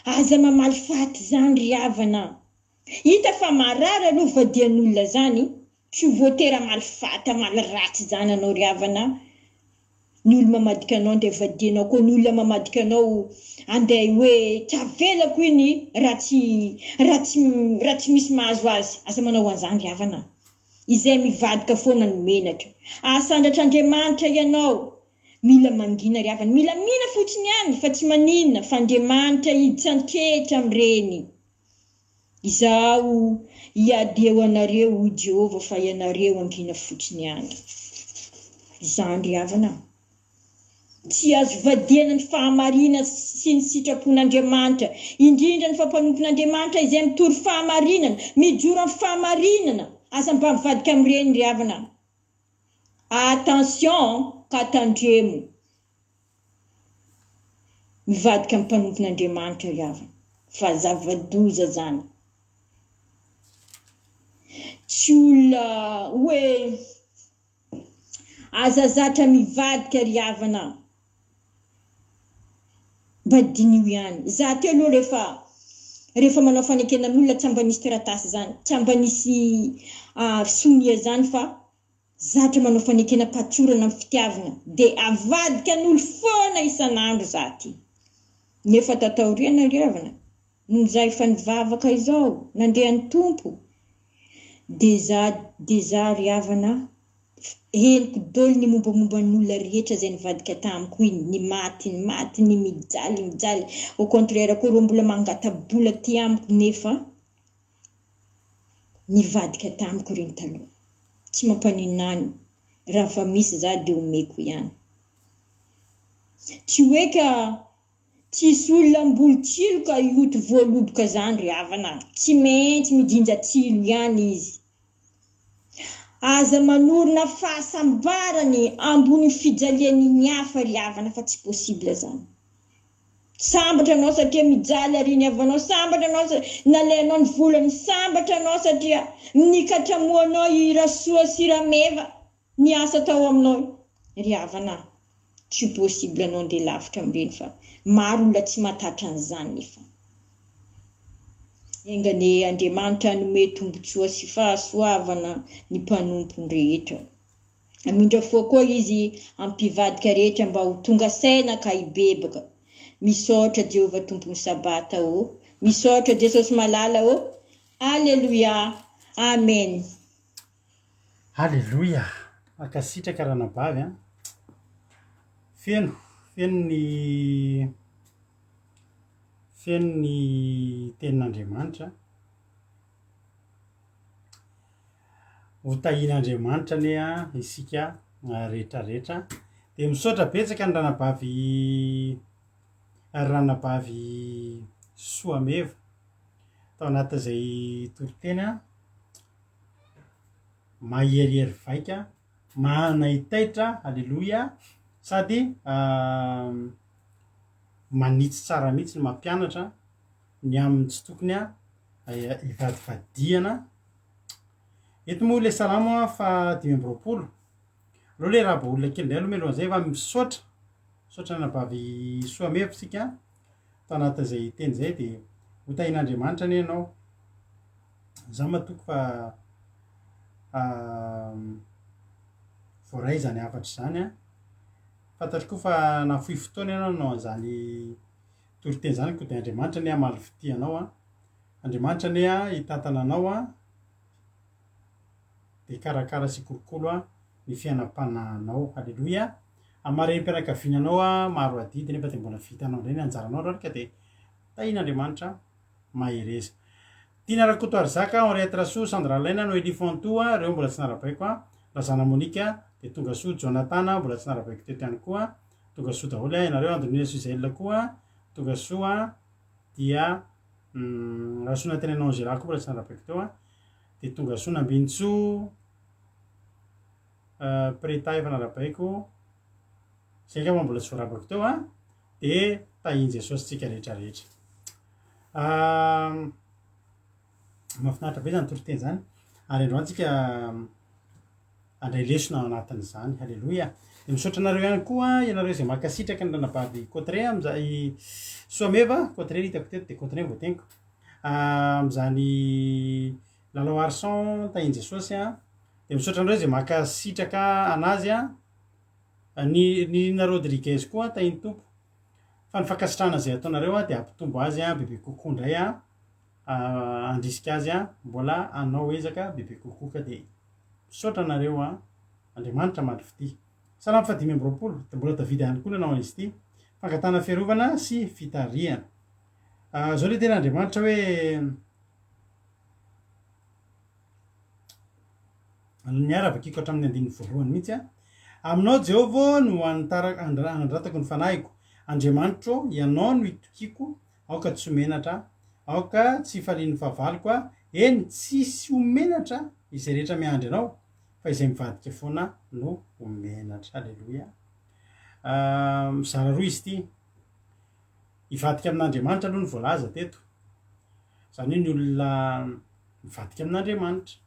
aza mamaly faty izany ry havana. Hita fa marary aloha vadian'olona zany, tsy ho voatery hamaly faty hamaly ratsy zany anao ry havana, ny olo mamadika anao andeha vadianao koa ny olona mamadika anao andeha hoe tsy avelako iny raha tsy raha tsy raha tsy misy mahazo azy, aza manao an'izany ry havana, izay mivadika foana no menatra, asandratr'Andriamanitra ianao, mila mangina ry havana, mila mina fotsiny ihany fa tsy maninona fa Andriamanitra hiditra an-ketra amin'ireny. Izaho hiady eo anareo, hoy Jehovah, fa ianareo hangina fotsiny ihany. Izany ry havana. Tsy azo vadiana ny fahamarinana sy ny sitrapon'Andriamanitra, indrindra ny fampanompon'Andriamanitra izay mitory fahamarinana, mijoro amin'ny fahamarinana. Aza mba mivadika amin'ireny ry havana. Attention ka tandremo. Mivadika amin'ny mpanompon'Andriamanitra ry havana fa zava-doza zany. Tsy olona hoe aza zatra mivadika ry havana. Mba diniho ihany. Za teo aloha rehefa rehefa manao fanekena amin'olona tsy mba nisy taratasy zany, tsy mba nisy sonia zany fa Zatra manao fanekena am-pahatsorana amin'ny fitiavana dia avadika an'olo foana isan'andro za ty. Nefa tato aoriana ry havana, nony za efa nivavaka izao, nandeha ny Tompo, dia za dia za ry havana, henoko dolo ny mombamomba ny olona rehetra izay nivadika tamiko iny, ny maty ny maty, ny mijaly mijaly, au contraire koa ireo mbola mangata-bola aty amiko nefa Nivadika tamiko ireny taloha. Tsy mampaninona ahy raha fa misy za dia omeko ihany. Tsy hoe ka tsisy olona hamboly tsilo ka hioty voaloboka zany ry havana a! Tsy maintsy mijinja tsilo ihany izy. Aza manorina fahasambarany ambony fijalian'ny hafa ry havana fa tsy possible zany. Sambatra anao satria mijaly ary ny havanao, sambatra anao satria nalainao ny volany, sambatra anao satria nikatramoanao i Rasoa sy Rameva niasa tao aminao. Ry havana a, tsy possible anao ndeha lavitra amin'ireny fa maro olona tsy mahatatra an'izany nefa. Enga anie Andriamanitra hanome tombotsoa sy fahasoavana ny mpanompony rehetra. Hamindra fo koa Izy amin'ny mpivadika rehetra mba ho tonga saina ka hibebaka. Misaotra Jehovah Tompon'ny Sabata ô! Misaotra Jesosy Malala ô! Aleloia! Amen! Aleloia! Mankasitraka ranabavy a! Feno, feno ny feno ny tenin'Andriamanitra. Ho tahian'Andriamanitra anie isika rehetra rehetra. Dia misaotra betsaka ny ranabavy ranabavy Soameva tao anatin'izay toriteny a. Maherihery vaika, manaitaitra, aleloia, sady manitsy tsara mihitsy ny mampianatra ny amin'ny tsy tokony hivadivadihana. Eto moa ilay salamo faha 25. Aleo ilay raba olona kely indray aloha mialohan'izay fa misaotra, misaotra anabavy Soameva isika tao anatin'izay teny izay dia ho tahian'Andriamanitra anie ianao. Za matoky fa voaray izany hafatra izany an. Fantatro koa fa nafoy fotoana ianao nanao an'izany toriteny izany koa dia Andriamanitra anie hamaly fitia anao an. Andriamanitra anie hitantana anao dia hikarakara sy hikolokolo ny fiainam-panahinao. Aleloia. Amin'ny maha renim-pianakaviana anao maro adidy nefa dia mbola vitanao indray ny anjaranao androany ka dia tahian'Andriamanitra mahereza. Tiana Rakotoarizaka, Henriette Rasoa, Sandra Alaina, Noelie Fontoa, ireo mbola tsy narabaiko a, Razana Monica, dia tonga soa, Jonathan mbola tsy narabaiko teto ihany koa, tonga soa daholo a, ianareo, Andonina Suzelle koa, tonga soa, dia Rasoanantenaina Angela koa mbola tsy narabaiko teo a, dia tonga soa Nambinintsoa, Preta efa narabaiko, izay angamba mbola tsy voarabako teo a, dia tahin'i Jesosy tsika rehetra rehetra. Mahafinaritra be izany toriteny izany ary androany tsika handray lesona ao anatin'izany. Haleloia. Dia misaotra anareo ihany koa ianareo izay mankasitraka ny ranabavy Cotteret amin'izay Soameva, Cotteret hitako teto dia Cotteret voateniko. Amin'izany Lalao Arson tahin'i Jesosy a. Dia misaotra anareo izay mankasitraka anazy a. Ny Nirina Rodriguez koa tahin'ny Tompo. Fa ny fankasitrahana izay ataonareo dia hampitombo azy bebe kokoa indray handrisika azy mbola hanao ezaka bebe kokoa ka dia misaotra anareo Andriamanitra mandry fitia. Salamo faha 25, dia mbola Davida ihany koa nanao an'izy ity, fangatahana fiarovana sy fitarihana. Izao ilay tena Andriamanitra hoe Niara vakiko hatramin'ny andininy voalohany mihitsy aho. Aminao, Jehovah ô, no anandratako ny fanahiko. Andriamanitro ô, Ianao no itokiako, aoka tsy ho menatra aho. Aoka tsy hifalian'ny fahavaloko aho. Eny, tsy hisy ho menatra izay rehetra miandry Anao, fa izay mivadika foana no ho menatra. Aleloia. Mizara roa izy ity. Hivadika amin'Andriamanitra aloha no voalaza teto. Izany hoe ny olona mivadika amin'Andriamanitra.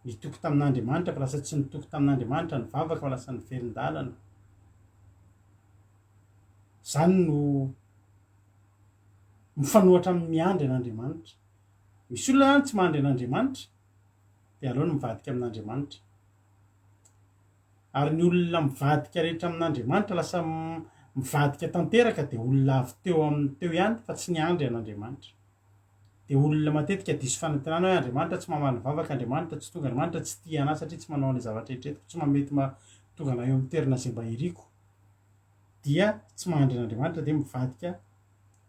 Nitoky tamin'Andriamanitra fa lasa tsy nitoky tamin'Andriamanitra, nivavaka fa lasa niverin-dalana. Izany no mifanohatra amin'ny miandry an'Andriamanitra. Misy olona zany tsy mandry an'Andriamanitra dia aleony mivadika amin'Andriamanitra. Ary ny olona mivadika rehetra amin'Andriamanitra lasa mivadika tanteraka dia olona avy teo amin'ny teo ihany fa tsy niandry an'Andriamanitra. Dia olona matetika diso fanantenana hoe Andriamanitra tsy mamaly vavaka, Andriamanitra tsy tonga, Andriamanitra tsy tia anah satria tsy manao an'ilay zavatra eritreretiko, tsy mamety ma tonga anah eo amin'ny toerana izay mba iriko. Dia tsy mahandry an'Andriamanitra dia mivadika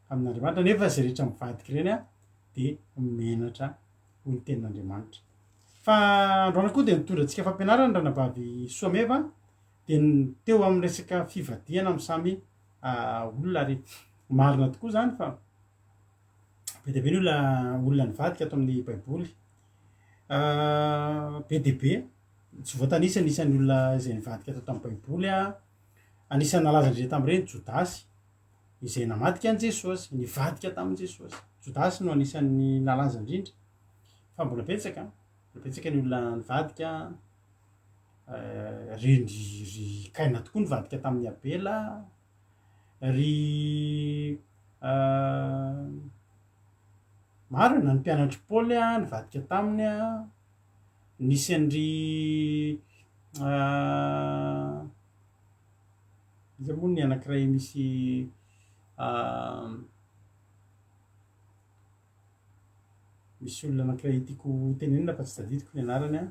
amin'Andriamanitra nefa izay rehetra mivadika ireny dia menatra hoy ny tenin'Andriamanitra. Fa androany koa dia nitondra antsika fampianarana ranabavy Soameva dia ny teo amin'ny resaka fivadihana amin'ny samy olona ary marina tokoa izany fa be dia be ny olona olona nivadika ato amin'ny baiboly be dia be tsy voatanisa ny isan'ny olona izay nivadika tato amin'ny baiboly a anisan'ny nalaza indrindra tamin'ireny Jodasy izay namadika an'i Jesosy nivadika tamin'i Jesosy Jodasy no anisan'ny nalaza indrindra fa mbola betsaka mbola betsaka ny olona nivadika ry ry Kaina tokoa nivadika tamin'i Abela Ry maro e, na ny mpianatr'i Paoly nivadika taminy, nisy an-dry iza moa ny anankiray misy misy olona anankiray tiako hotenenina fa tsy tadidiko ny anarany an,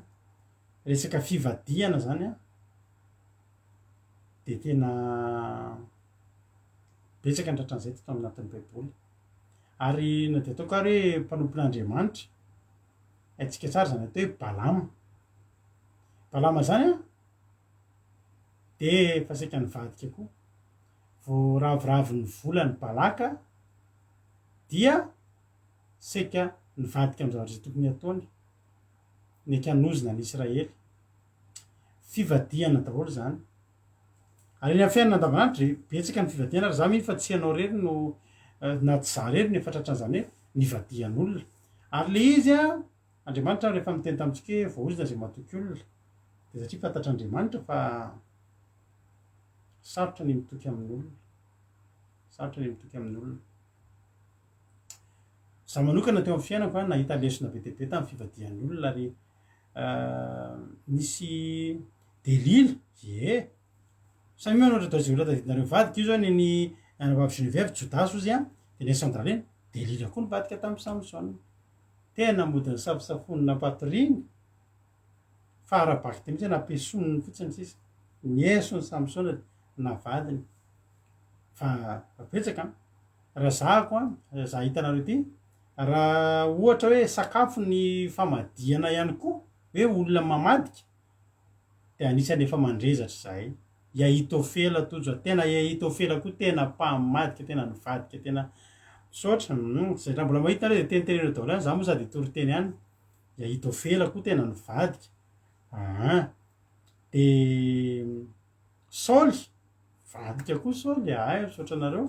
resaka fivadihana zany an. dia tena betsaka ny tratran'izay teto anatin'ny Baiboly. Ary na dia ataoko ary hoe mpanompon'Andriamanitra, haintsika tsara izany atao hoe Balama. Balama izany an, dia efa saika nivadika koa. Vao ravoravo ny volan'i Balaka dia saika nivadika amin'ny zavatra izay tokony hataony, nety hanozona an'i Israely. Fivadihana daholo izany. Ary eny amin'ny fiainana andavanandro dia betsaka ny fivadihana ary za mino fa tsy ianao irery no na tsy za irery no efa tratran'izany hoe nivadihan'olona. Ary le izy an, Andriamanitra rehefa miteny tamintsika hoe voaozona izay matoky olona dia satria fantatr'Andriamanitra fa sarotra ny mitoky amin'olona. Sarotra ny mitoky amin'olona. Za manokana teo amin'ny fiainako an, nahita lesona be dia be tamin'ny fivadihan'ny olona ary Nisy Delila, ie. Samy manao ohatra izay olona tadidinareo nivadika io zao ny ny anabavy Geneviève, Jodasy ozy an, de ny Sandralena, Delila koa nivadika tamin'i Samsona. Tena mody nisafosafoany nampatoriany fa ara-bakiteny mihitsy hoe nampiesoniny fotsiny sisa. Nieson'i Samsona navadiny. Fa betsaka an! Raha zahako an, raha hitanareo ity, raha ohatra hoe sakafo ny famadihana ihany koa, hoe olona mamadika, dia anisan'ny efa mandrezatra izahay. I Ahitofela Tojo a, tena i Ahitofela koa tena mpamadika, tena nivadika, tena misaotra, hum, zay raha mbola mahita nareo dia teniteneno eo daholo ihany, za moa sady hitory teny ihany. I Ahitofela koa tena nivadika, aa, dia Saoly, nivadika koa Saoly, ay misaotra anareo,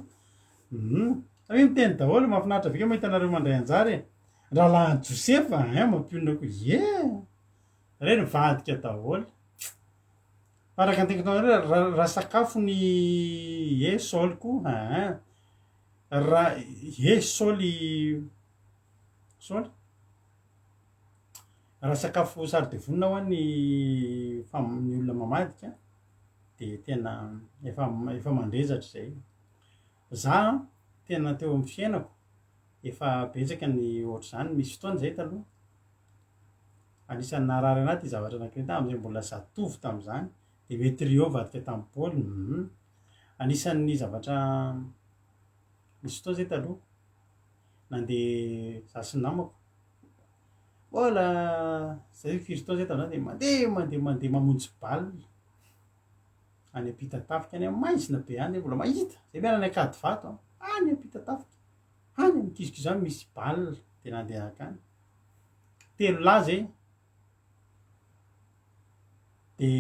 hum, samia miteny daholo, mahafinaritra be kay mahita anareo mandray anjara e, rahalahin'i Josefa, ein mampionona koa, ie, reny nivadika daholo. Fa araka ny teniko taminareo raha raha sakafo ny ie saoly koa aa raha ie saoly saoly raha sakafo saro-devonina hoa ny fam- ny olona mamadika de tena efa efa mandrezatra zay. Za tena teo amin'ny fiainako efa betsaka ny ohatr'izany, misy fotoana zay taloha Anisan'ny naharary anah ity zavatra anankiray ity tamin'izay mbola zatovo tamin'izany, Demetrio nivadika tamin'i Paoly, hum. Anisan'ny zavatra nisy fotoana zay taloha, nandeha za sy ny namako, mbola zay firy taona zay tamin'izany de mandeha mandeha mandeha mamonjy bal any Ampitatafika any amin'ny maizina be any, mbola mahita, zay miala any Ankadivato an, any Ampitatafika, any mikizokizo any misy bal de nandeha nankany. Telo lahy zay de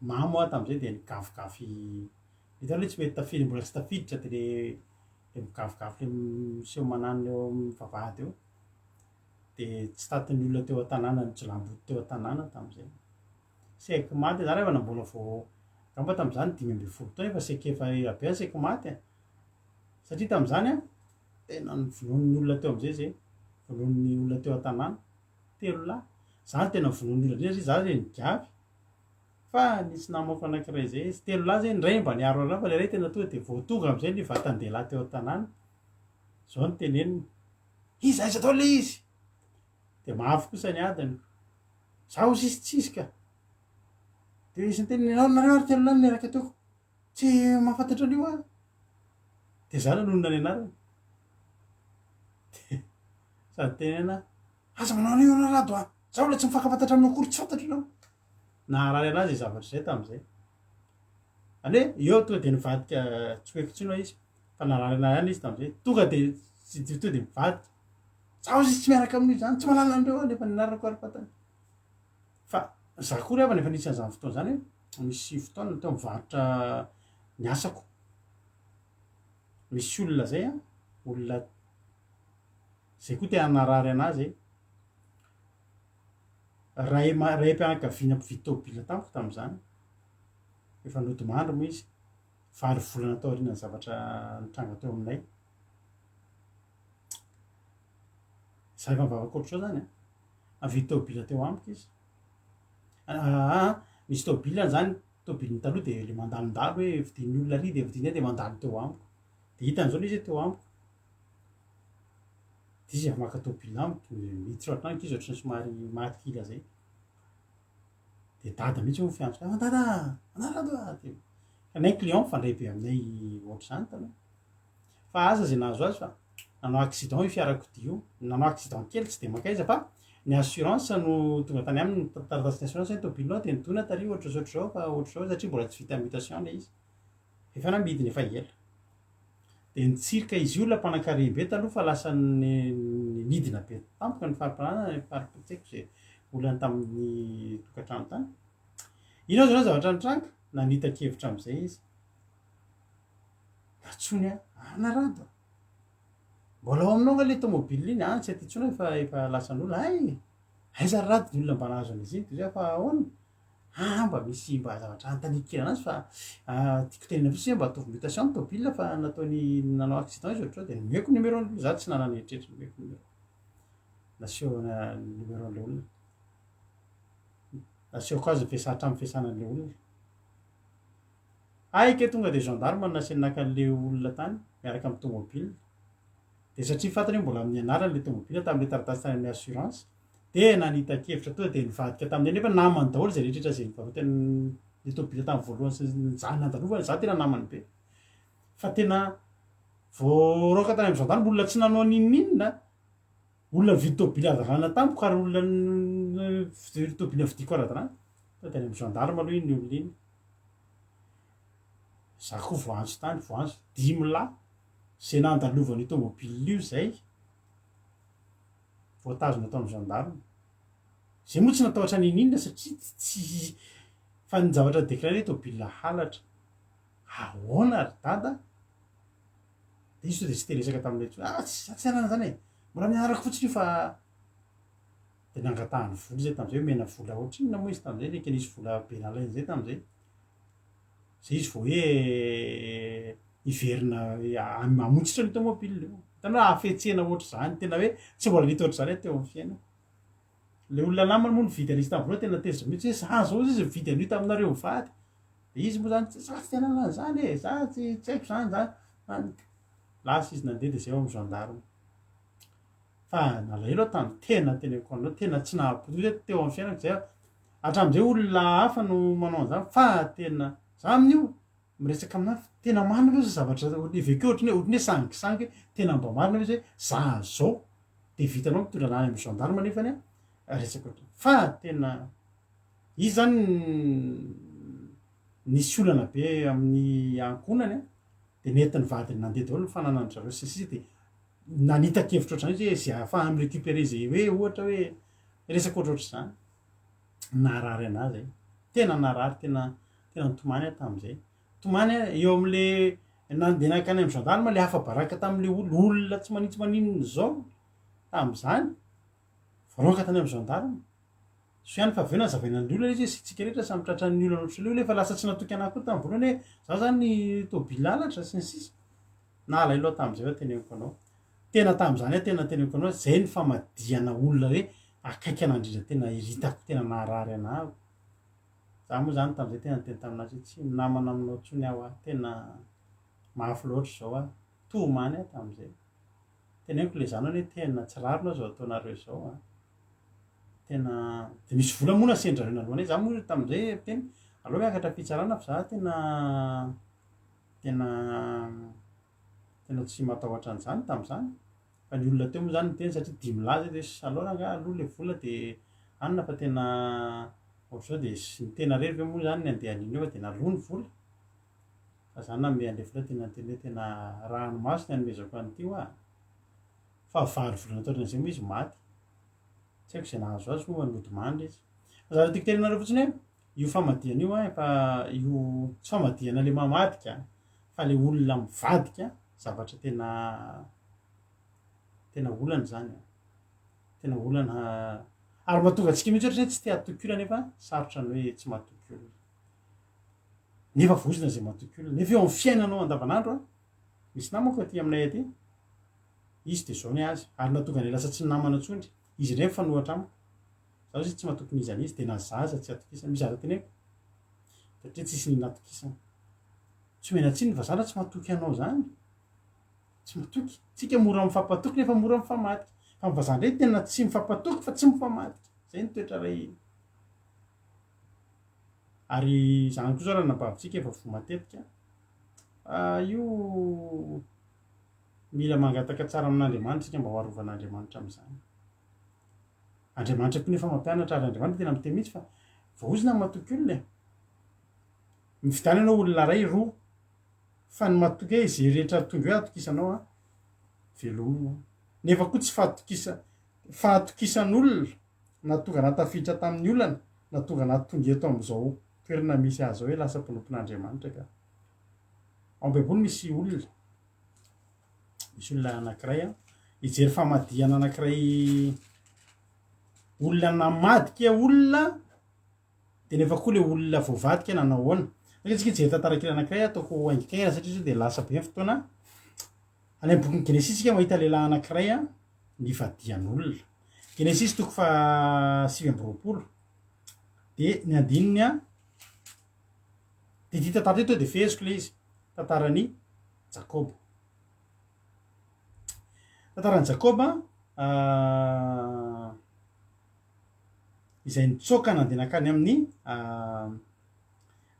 mamo aho tam'zay de nigafigafy, hitanao le tsy mety tafiditra mbola tsy tafiditra de le le migafigafy le miseho mananona eo amin'ny vavahady eo, de tsy tatin'ny olona teo an-tanàna ny jiolahimboto teo an-tanàna tam'zay. Saiky maty za rehefa mbola vao angamba tam'zany 15 taona efa saiky efa ela be aho saiky maty e, satria tam'zany an Tena novonoin'ny olona teo am'zay zay, vonoin'ny olona teo an-tanàna, telo lahy. Za no tena vonoin'ny olona indrindra satria za zay nigavy, fa nisy namako anankiray zay izy, telo lahy zay, ny iray mba niaro anahy fa le iray tena tonga de vao tonga am'zay ny vatan-dehilahy teo an-tanàna, zao no teneniny, iza aiza daholo le izy? De mafy kosa ny adiny, za hozy izy tsisy ka, de nisy niteny, ianao nareo ary telo lahy no niaraka teo ko. Tsy mahafantatra an'io aho. Dia za nanonona ny anarany. Dia sady tenena, aza manao an'io ianao Rado a! Za mbola tsy mifankafantatra aminao akory, tsy fantatro ianao. Naharary anazy izay zavatra izay tamin'izay. Izany hoe eo tonga dia nivadika tsy ho haiko intsony ilay izy, fa naharary anahy ihany izy tamin'izay. Tonga dia tsy tonga dia mivadika. Za hozy izy tsy miaraka amin'io izany, tsy mahalala an'ireo aho nefa ny anarako ary fantany. Fa za koa ry havana efa nisy an'izany fotoana izany hoe misy fotoana teo mivarotra ny asako. Misy olona zay an, olona zay koa te hanarary anah zay. Ray ma- raim-pianakaviana mpividy tômôbila tamiko tamin'izany. Efa nodimandry moa izy, valo volana taorian'ny zavatra nitranga teo aminay. Za efa mivavaka ohatr'izao zany an. Nividy tômôbila teo amiko izy. Aa misy tômôbila zany, tômôbiliny taloha de le mandalondalo hoe vidian'ny olona ary de vidiany de mandalo teo amiko. De hitany zao le izy hoe teo amiko. De izy avy maka tômôbila amiko, miditra ao an-tranoko izy ohatran'ny somary maty kila zay. De dada mihitsy moa fiantso azy, dada a, anarado a, de fa ny client mifandray be aminay ohatr'izany taloha. Fa asa zay nahazo azy fa nanao accident io fiarakodia io, nanao accident kely tsy de mankaiza fa ny assurance no tonga tany aminy ny taratasin'ny assurance hoe tomobilinao de nidona tary ohatr'izao ohatr'izao fa ohatr'izao satria mbola tsy vita mutation le izy, efa namidiny efa ela. De nitsirika izy io olona mpanankarem-be taloha fa lasa nidina be tampoka ny fari-pananana, ny fari-, tsy haiko ze olana tamin'ny tokantrano tany. Inona zao zavatra nitranga? Nanita-kevitra am'zay izy. Antsoiny aho, ana Rado a! Mbola ao aminao nga le tomobile iny? Ah tsy aty intsony aho fa efa lasan'olona. Hay! Aiza ry Rado ny olona mba nahazo an'izy iny? De zay fa ahoana? Ah mba misy mba zavatra anontaniako kely anazy fa tiako tenenina fotsiny hoe mba ataovy mutation ny tobile fa nataony nanao accident izy ohatr'izao de nomeko numéro-ny aloha, za tsy nanana eritreritra nomeko numéro. Nasehona numéro-n'le olona. Nasehoko azy ny fiasa- hatramin'ny fiasana an'le olona. Hay kay tonga de gendarme no nasiany naka an'le olona tany miaraka amin'ny tomobile. Dia satria fantany hoe mbola amin'ny anarany ilay tomobila tamin'ilay taratasy tany amin'ny assurance, dia nanita-kevitra tonga dia nivadika tamin'ilay nefa namany daholo izay rehetra izay nivarotany ilay tomobila tamin'ny voalohany sy ny nandalovany, za tena namany be. Fa tena voaroaka tany amin'ny gendarme, olona tsy nanao n'inon'inona, olona nividy tomobila ara-dalàna tamiko ary olona nividy tomobila nividiako ara-dalàna, tonga dia any amin'ny gendarme aloha iny olona iny. Za koa voantso tany, voantso, dimy lahy zay nandalovan'io tomobile io zay voatazona tao amin'ny gendarme. Zay moa tsy natahotra n'inon'inona satria tsy fa ny zavatra déclaré tomobile halatra. Ahoana ry dada? De izy tonga de tsy te hiresaka taminay intsony. Ah tsy za tsy hanana an'izany e! Mbola miaraka fotsiny io fa de nangatahany vola zay tamin'izay, omena vola ohatrinona moa izy tamin'izay, saika nisy vola be nalainy zay tamin'izay. Zay izy vao hoe hiverina hamotsitra an'io tomobile io. Hitanao hafetsena ohatr'izany, tena hoe tsy mbola nahita ohatr'izany aho teo amin'ny fiainako. Ilay olona namany moa nividy an'izy tamin'ny voalohany tena tezitra mihitsy hoe za zao izy nividy an'io taminareo mivady. De izy moa zany za tsy te hanana an'izany e, za tsy tsy haiko zany zany. Lasa izy nandeha de zay ao amin'ny gendarme. Fa nalahelo aho tamin'ny tena teneniko anareo, tena tsy nahapotika hoe teo amin'ny fiainako zay aho. Hatramin'izay olona hafa no manao an'izany fa tena za amin'io miresaka aminahy fa tena marina ve zao zavatra vécu ohatran'ny hoe ohatran'ny hoe sangisangy hoe tena mba marina ve zay hoe za zao de vitanao mitondra anah any amin'ny gendarme nefany an resaka ohatran'izany fa tena izy zany nisy olana be amin'ny ankohonany an de nentin'ny vadiny nandeha daholo ny fananan-dry zareo sy ny sisa de nanita-kevitra ohatran'izany izy hoe zay ahafahany mi-recuperer zay hoe ohatra hoe resaka ohatrohatr'izany. Naharary anah zay. Tena naharary, tena tena nitomany aho tamin'izay. Tomany aho eo am'le nandeha nankany amin'ny gendarme le afa-baraka tam'le olona, olona tsy manintsy maninona zao tamin'izany, voaroaka tany amin'ny gendarme. Soa ihany fa avy eo nazavaina an'le olona izy hoe isika rehetra samy tratran'ny olana ohatr'ilay olona efa lasa tsy natoky anah koa tamin'ny voalohany hoe za zany tôbila halatra sy ny sisa. Nalahelo aho tamin'izay fa teneniko anao. Tena tamin'izany aho tena teneniko anao zay ny famadihana olona hoe akaiky anah indrindra tena iritako tena naharary anah aho. Za moa zany tamin'izay tena niteny taminazy hoe tsy minamana aminao intsony aho ah, tena mafy loatra izao ah. Tomany aho tamin'izay. Teneniko le zanany hoe tena tsy rariny aho izao ataonareo izao ah. Tena de misy vola moa nasendrareo naloanay, za moa tamin'izay niteny aleo miakatra fitsarana fa za tena tena tena tsy matahotra an'izany tamin'izany fa ny olona teo moa zany niteny satria dimy lahy zay de hoe aleo rangahy aloha le vola de hanina fa tena ohatr'izao de sy ny tena rery ve moa zany ny andeha an'iny eo fa de naloa ny vola fa za nanome an'le vola tena niteny hoe tena ranomaso ny anomezako an'ity hoa fa valo volana taorian'izay moa izy maty tsy haiko izay nahazo azy moa nodimandry izy fa zavatra tiako tenenareo fotsiny hoe io famadihana io an efa io tsy famadihana le mamadika fa le olona mivadika zavatra tena tena olana zany an, tena olana ary mahatonga antsika mihitsy ohatra hoe tsy te hatoky olona nefa sarotra ny hoe tsy mahatoky olona, nefa vozona zay matoky olona, nefa eo amin'ny fiainanao andavanandro an, misy namako aty aminay aty, izy de zao ny azy ary nahatonga anay lasa tsy namana intsony, izy indray mifanohatra amiko, zaho izy tsy matoky n'iza n'iza de na zaza tsy atokisana, misy zavatra teneniko satria tsisy natokisana. Tsy omena tsiny ny vazaha raha tsy matoky anao zany. Tsy matoky. Tsika mora mifampatoky nefa mora mifamadika. Fa ny vazaha ndray tena tsy mifampatoky fa tsy mifamadika. Zay ny toetra ray. Ary izany koa zao raha nabavintsika efa voa matetika. Ah, io mila mangataka tsara amin'Andriamanitra isika mba ho arovan'Andriamanitra amin'izany. Andriamanitra koa nefa mampianatra ary Andriamanitra tena miteny mihitsy fa voaozona ny matoky olona e. Mividiana ianao olona iray, roa, fa ny matoky hoe izay rehetra tonga eo atokisanao an, velomina. Nefa koa tsy fahatokisa, fahatokisan'olona nahatonga anah tafiditra tamin'ny olana, nahatonga anah tonga eto amin'izao toerana misy ahy izao hoe lasa mpanompon'Andriamanitra ka. Ao am-baiboly misy olona, misy olona anankiray an, hijery famadihana anankiray, olona namadika olona, Dia nefa koa le olona voavadika nanao ahoana? Andeha tsika hijery tantara kely anankiray ataoko haingankaingana satria sao dia lasa be ny fotoana. Any amin'ny bokin'ny Genesisy isika mahita lehilahy anankiray nivadihan'olona. Genesisy toko faha 29 dia ny andininy a dia ity tantara ity to dia feheziko ilay izy, tantaran'i Jakoba. Tantaran'i Jakoba izay nitsoaka nandeha nankany amin'ny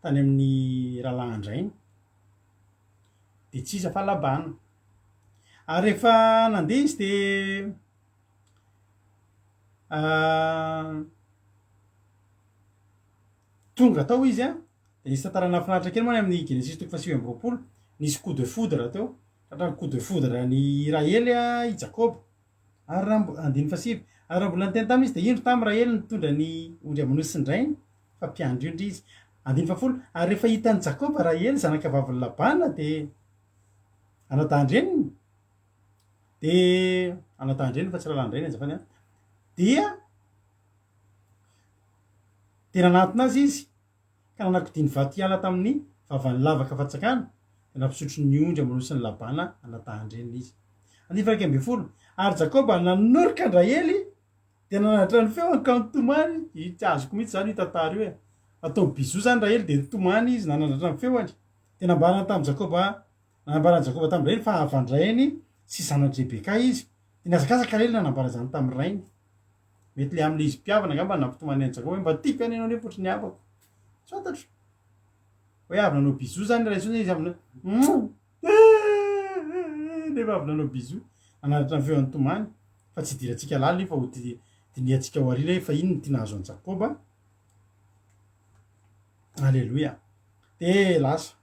tany amin'ny rahalahin-drainy, dia tsy iza fa Labana. Ary rehefa nandeha izy dia tonga tao izy an, dia nisy tantara nahafinaritra kely moa any amin'ny Genesisy toko faha-29, nisy coup de foudre teo, tratran'ny coup de foudre an'i Rahely i Jakoba. Ary raha mbo-, andininy fahasivy, ary raha mbola niteny taminy izy, dia indro tamy Rahely nitondra ny ondry aman'osin-drainy, fa mpiandry ondry izy. Andininy fahafolo, ary rehefa hitan'i Jakoba Rahely zanakavavin'i Labana, dia anadahin-dreniny, dia anadahin-dreniny fa tsy rahalahin-drainy azafady an, dia dia nanatona azy izy, ka nanakodia ny vato hiala tamin'ny vavan'ny lavaka fantsakana, dia nampisotro ny ondry aman'osin'i Labana anadahin-dreniny izy. Andininy faha-11, Ary Jakoba nanoroka an-dRahely, dia nanandratra ny feony ka nitomany, io tsy azoko mihitsy izany io tantara io e, ataony bisous izany Rahely dia nitomany izy nanandratra ny feony, dia nambarany tamin'i Jakoba, nanambaran'i Jakoba tamin-dRahely fa havan-drainy sy zana-dRebeka izy, dia nihazakazaka Rahely nanambara izany tamin'ny rainy. Mety le amin'ilay izy mpihavana angamba no nampitomany an'i Jakoba hoe mba tiako ihany ianao nefa ohatry ny havako. Tsy fantatro. Hoe avy nanao bisous zany ray soa izy avy nanao nefa avy nanao bisous. Nanaratra ny feon'ny tomany. Fa tsy idirantsika lalina io fa ho dinihantsika ao aoriana hoe fa inona no tiana hahazo an'i Jakoba. Alléluia. Dia lasa.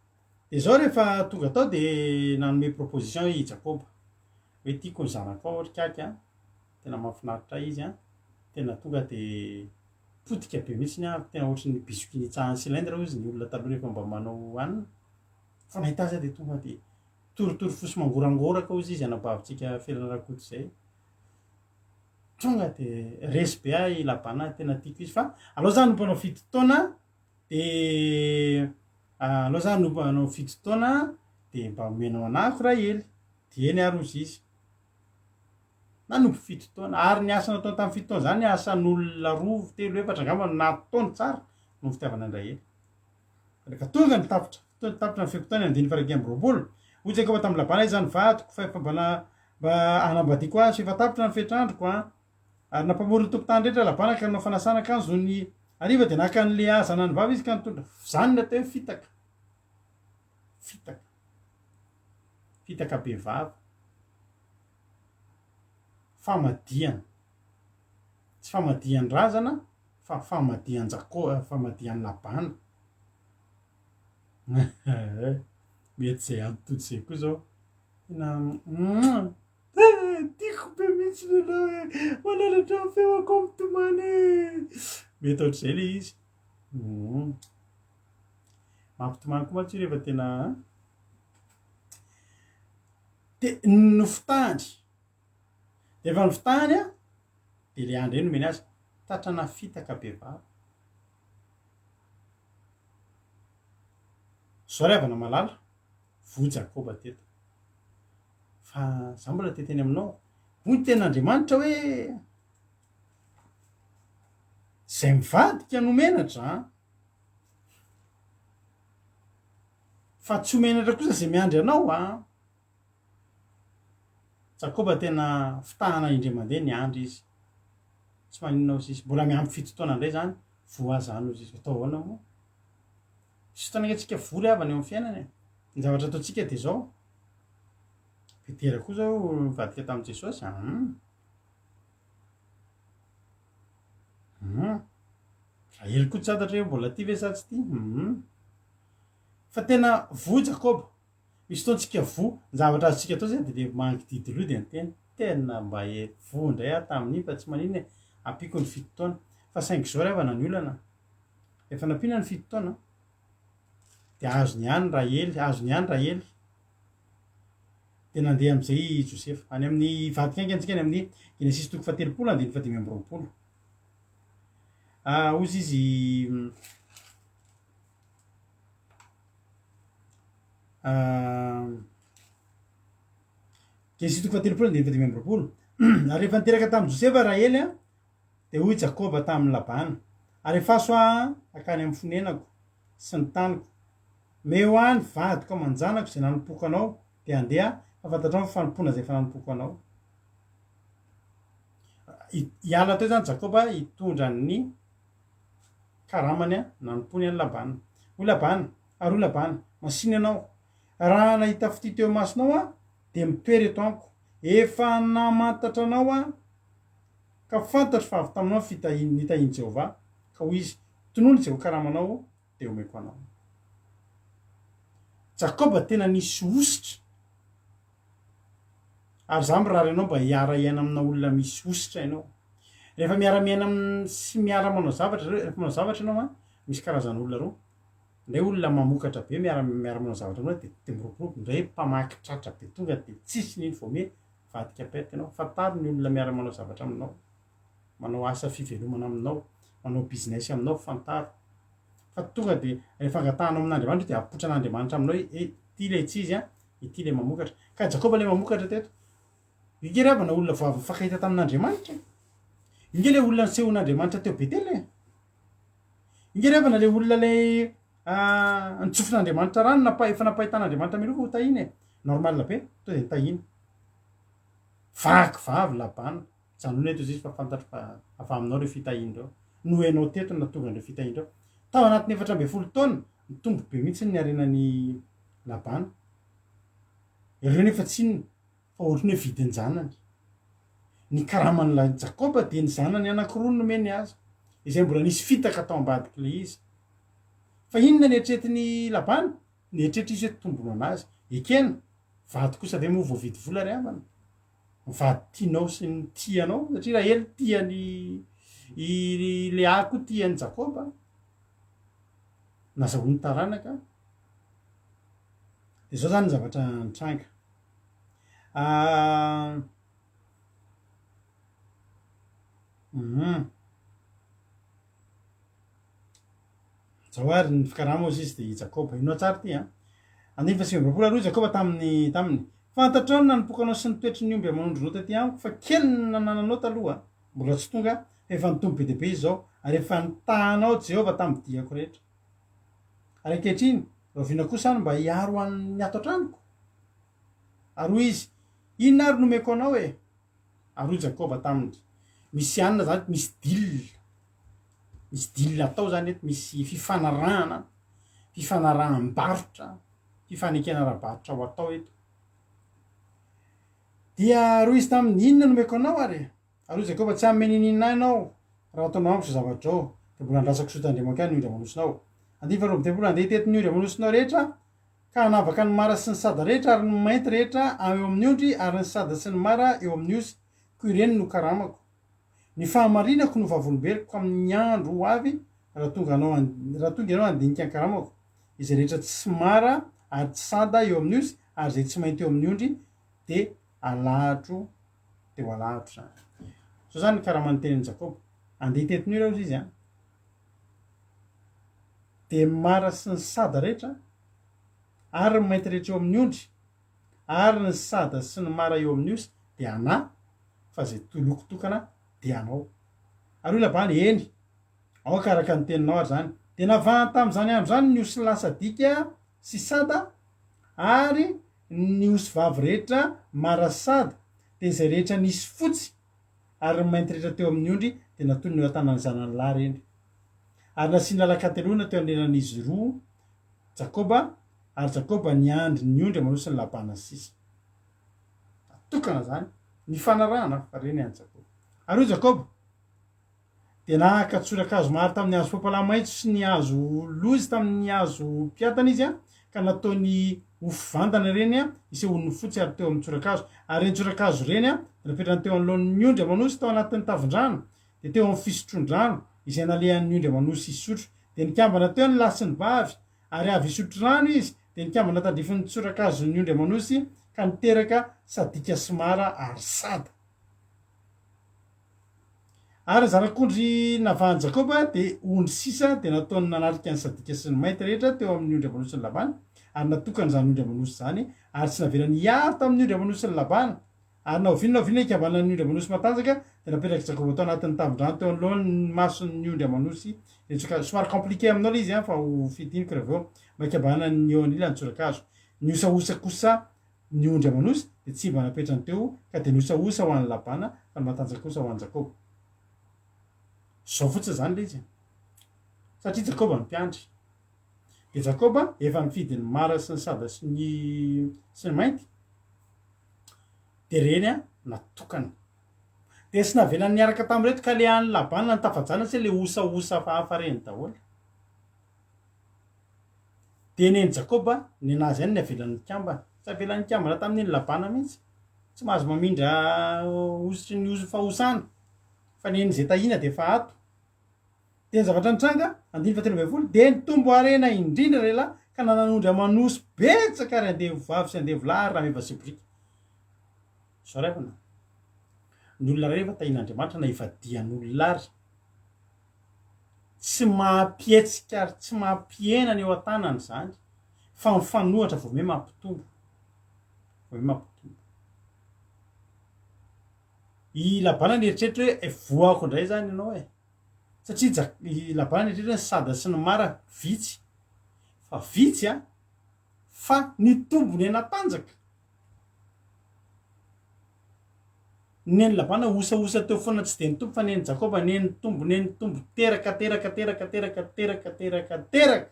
Dia izao rehefa tonga tao dia nanome proposition i Jakoba. Hoe tiako ny zanakao ry kaky a. Tena mahafinaritra ahy izy an. Tena tonga de potika be mihitsy aho, tena ohatry ny biscuit nitsahan'ny cylindre hozy ny olona taloha rehefa mba manao hanina. Fa nahita azy aho de tonga de torotoro fo sy mangorangoraka hozy izy anabavintsika Felana Rakoto izay. Tonga de resy be aho i Labana, tena tiako izy fa aleo za hanompo anao 7 taona de aleo za hanompo anao 7 taona de mba omenao anahako Rahely. De eny ary hozy izy. Nanompo 7 taona. Ary ny asa nataony tamin'ny 7 taona izany, asan'olona roa, telo, efatra angamba no nataony tsara noho ny fitiavana an-dRahely. Rehefa tonga ny tapitra, tonga tapitra ny fe-potoana andininy faha-21. Hoy Jakoba tamin'i Labana, Iza ny vadiko, fa efa mba mba hanambadiako azy, fa efa tapitra ny fetr'androko an. Ary nampamory ny tompon-tany rehetra Labana ka nanao fanasana akanjo ny hariva dia naka an'i Lea zanany vavy izy ka nitondra. Izany no atao hoe fitaka. Fitaka. Fitaka bevava. Famadihana. Tsy famadihan-drazana fa famadihan-Jakô, famadihan'i Labana. Mety izay antody izay koa izao. Tena tiako be mihitsy ianao e. Mananatra ny feoko mitomany e. Mety ohatr'izay ilay izy. Mampitomany koa mantsy io rehefa tena Dia nofitahany. Dia rehefa nofitahany an, dia ilay andry iny nomeny azy, tratrana fitaka bevava. Zao ry havana malala, voa Jakoba teto. Fa za mbola te hiteny aminao, hoy ny tenin'Andriamanitra hoe, izay mivadika no menatra an. Fa tsy ho menatra kosa izay miandry anao an. Jakoba tena fitahana indray mandeha niandry izy. Tsy maninona hozy izy. Mbola miampy 7 taona indray izany, voa zany hozy izy. Atao ahoana moa? Misy fotoana ange tsika vory havana eo amin'ny fiainana e. Ny zavatra ataontsika dia izao. Petera koa izao nivadika tamin'i Jesosy. Hum. Hum. Rahely koa tsy fantatra hoe mbola tia ve sa tsy tia. Hum. Fa tena voa Jakoba. Misy fotoana tsika voa, ny zavatra azontsika atao zany de le mangididy loha de miteny, tena mba e voa indray aho tamin'iny fa tsy maninona e, ampiako ny 7 taona. Fa saingy zao ry havana ny olana, efa nampiana ny 7 taona de azony ihany Rahely, azony ihany Rahely, de nandeha am'izay i Josefa. Any amin'ny hivadika haingana tsika any amin'ny Genesisy toko faha-30 andininy faha-25. Ah, hozy izy Genesisy toko faha-30 andininy faha-25. Ary rehefa niteraka tamin'i Josefa Rahely, dia hoy Jakoba tamin'i Labana, Alefaso aho hankany amin'ny fonenako sy ny taniko. Omeo ahy ny vadiko aman-janako izay nanompoako anao, dia handeha aho, fa fantatrao ny fanompoana izay efa nanompoako anao. Hiala teo izany Jakoba hitondra ny karamany nanompoany an'i Labana. Hoy Labana, ary hoy Labana, Masìna ianao, raha nahita fitia teo imasonao aho, dia mitoera eto amiko. Efa namantatra anao aho, ka fantatro fa avy taminao ny fitahian, ny tahian'i Jehovah. Ka hoy izy, Tonony izay ho karamanao, dia homeko anao. Jakoba tena nisy hosotra. Ary za mirary anao mba hiara-hiaina amina olona misy hosotra ianao. Rehefa miara-miaina am sy miara-manao zavatra reo, rehefa manao zavatra ianao an, misy karazana olona roa. Indray olona mamokatra be miara miara-manao zavatra aminao de de miroborobo, indray mpamaky tratra be tonga de tsisy n'ino vao me vadika perte ianao. Fantaro ny olona miara-manao zavatra aminao, manao asa fivelomana aminao, manao business aminao, fantaro. Fa tonga de rehefa angatahanao amin'Andriamanitra io de apotran'Andriamanitra aminao hoe eh, ity le tsy izy an, Ity ilay mamokatra. Ka Jakoba ilay mamokatra teto. Io nge ry havana olona vao avy nifankahita tamin'Andriamanitra e. Io nge ilay olona nisehoan'Andriamanitra teo Betela e. Io nge ry havana ilay olona ilay ah, nitsofin'Andriamanitra rano, napa, efa nampahitan'Andriamanitra mialoha fa ho tahina e. Normal be, to dia nitahina. Vaky vavy Labana. Janona eto izy fa fantatro fa avy aminao ireo fitahiana ireo. Noho ianao teto no nahatonga an'ireo fitahiana ireo. Tao anatin'ny 14 taona, nitombo be mihitsy ny harenan'i Labana. Ireo nefa tsy inona fa ohatran'ny hoe vidin-janany. Ny karaman'ilay Jakoba dia ny zanany anankiroa no nomeny azy, izay mbola nisy fitaka tao ambadik'ilay izy. Fa inona ny eritreretin'i Labana? Nieritreritra izy hoe tombony ho an'azy. Ekena, vady kosa ve moa voavidy vola ry havana? Ny vady tianao sy ny tia anao, satria Rahely tia an'i i Lea koa tia an'i Jakoba. Nazahoany taranaka. Dia izao izany ny zavatra nitranga. Ah, mhm. Izao ary ny fikarama hozy izy dia i Jakoba. Inoa tsara ity an. Andininy faha 29 ary hoy Jakoba tamin'ny taminy, Fantatrao ny nanompokanao sy ny toetry ny omby aman'ondrinao taty amiko, fa kely ny nanananao taloha, mbola tsy tonga, fa efa nitombo be dia be izy izao, ary efa nitaha anao Jehovah tamin'ny diako rehetra. Ary ankehitriny, rahoviana kosa aho no mba hiaro an'ny ato an-tranoko? Ary hoy izy, Inona ary no omeko anao e? Ary hoy Jakoba taminy, Misy anona izany eto, misy deal, misy deal atao izany eto, misy fifanarahana, fifanaraham-barotra, fifanekena ara-barotra ho atao eto. Dia ary hoy izy taminy, Inona no omeko anao ary e? Ary hoy Jakoba, Tsy hanome n'inon'inona ahy ianao, raha ataonao amiko izao zavatra izao, dia mbola andrasako sy hotandremako ihany ny ondry aman'osinao. Andininy faharoa amby telopolo, Handeha hitety ny ondry aman'osinao rehetra aho, ka hanavaka ny mara sy ny sada rehetra ary ny mainty rehetra eo amin'ny ondry ary ny sada sy ny mara eo amin'ny osy, koa ireny no karamako. Ny fahamarinako no vavolombeloko amin'ny andro ho avy raha tonga anao raha tonga ianao handinika ny karamako, izay rehetra tsy mara ary tsy sada eo amin'ny osy ary izay tsy mainty eo amin'ny ondry dia alahatro dia ho alahatro izany. Izao izany ny karaman'ny tenin'i Jakoba. Andeha hitety ny ora hozy izy an. Dia ny mara sy ny sada rehetra ary ny mainty rehetra eo amin'ny ondry ary ny sada sy ny mara eo amin'ny osy dia anà, fa izay toloko tokana dia anao. Ary hoy Labana, Eny, aoka araka ny teninao ary izany. Dia navahany tamin'izany andro izany ny osilahy sadika sy sada ary ny osivavy rehetra mara sy sada, dia izay rehetra nisy fotsy ary ny mainty rehetra teo amin'ny ondry dia natolony eo an-tanan'ny zanany lahy ireny. Ary nasiany lalan-kateloana teo anelan'izy roa Jakoba, ary Jakoba niandry ny ondry aman'osin'i Labana sisa. Natokana izany, nifanarahana fa reny an'i Jakoba. Ary hoy Jakoba, Dia naka tsorakazo maro tamin'ny hazo fôpala maitso sy ny hazo lozy tamin'ny hazo mpiadana izy, ka nataony ho fivantana ireny, hisehoan'ny fotsy ary teo amin'ny tsorakazo. Ary ireny tsorakazo ireny dia napetrany teo anoloan'ny ondry aman'osy tao anatin'ny tavin-drano, dia teo amin'ny fisotroan-drano, izay nalehan'ny ondry aman'osy hisotro. Dia nikambana teo ny lahy sy ny vavy, ary avy hisotro rano izy, dia nikambana tandrifin'ny tsorakazon'ny ondry aman'osy, ka niteraka sadika sy mara ary sada. Ary ny zanak'ondry navahan'i Jakoba dia ondry sisa dia nataony nanatrika ny sadika sy ny mainty rehetra teo amin'ny ondry aman'osin'i Labana, ary natokany izany ondry aman'osy izany, ary tsy navelany hiaro tamin'ny ondry aman'osin'i Labana. Ary na oviana na oviana hikambanan'ny ondry aman'osy matanjaka, dia napetrak'i Jakoba tao anatin'ny tavin-drano teo anoloan'ny mason'ny ondry aman'osy ireo tsorakazo. Somary compliqué aminao ilay izy an, fa ho fintiniko raha avy eo. Mba hikambanan'ny eo anilany tsorakazo. Ny osaosa kosa. Ny ondry aman'osy dia tsy mba napetrany teo ka dia ny osaosa ho an'i Labana fa ny matanjaka kosa ho an'i Jakoba. Izao fotsiny izany ilay izy e. Satria Jakoba no mpiandry. Dia Jakoba efa nifidy ny mara sy ny sada sy ny sy ny mainty dia ireny a natokany. Dia tsy navelany niaraka tamin'ireto ka le an'i Labana ny tafajanona tsy le osaosa hafahafa ireny daholo. Dia nen'i Jakoba nenazy ihany ny avelany nikambana. Tsy avelany nikambana tamin'iny Labana mihitsy. Tsy mahazo mamindra hosotry ny fahosana. Fa neny izay tahiana dia efa ato. Dia ny zavatra nitranga, andininy fahatelo ambin'ny folo, dia nitombo harena indrindra ralehilahy ka nanana ondry aman'osy betsaka ary andevo vavy sy andevo lahy ary rameva sy boriky. Izao ry havana, ny olona iray efa tahian'Andriamanitra na ivadihan'olona ary, tsy mampihetsika ary tsy mampihena ny eo an-tanany izany fa mifanohitra vao miha mampitombo. Vao miha mampitombo. I Labana nieritreritra hoe eh, voako indray izany ianao e. Satria Jak- i Labana nieritreritra hoe ny sada sy ny mara vitsy. Fa vitsy a, fa nitombo niha-natanjaka. Nen'i Labana osaosa teo foana tsy dia nitombo fa nen'i Jakoba nenitombo nenitombo teraka teraka teraka teraka teraka teraka teraka.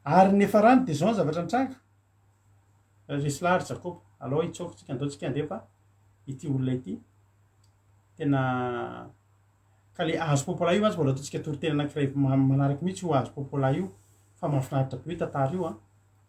Ary ny niafarany dia izao ny zavatra nitranga, resy lahy ry Jakoba, alao hitsoaka tsika, andao tsika handeha fa ity olona ity tena ka le hazo popola io mantsy mbola ataontsika toriteny anankiray manaraka mihitsy io hazo popola io fa mahafinaritra be io tantara io an,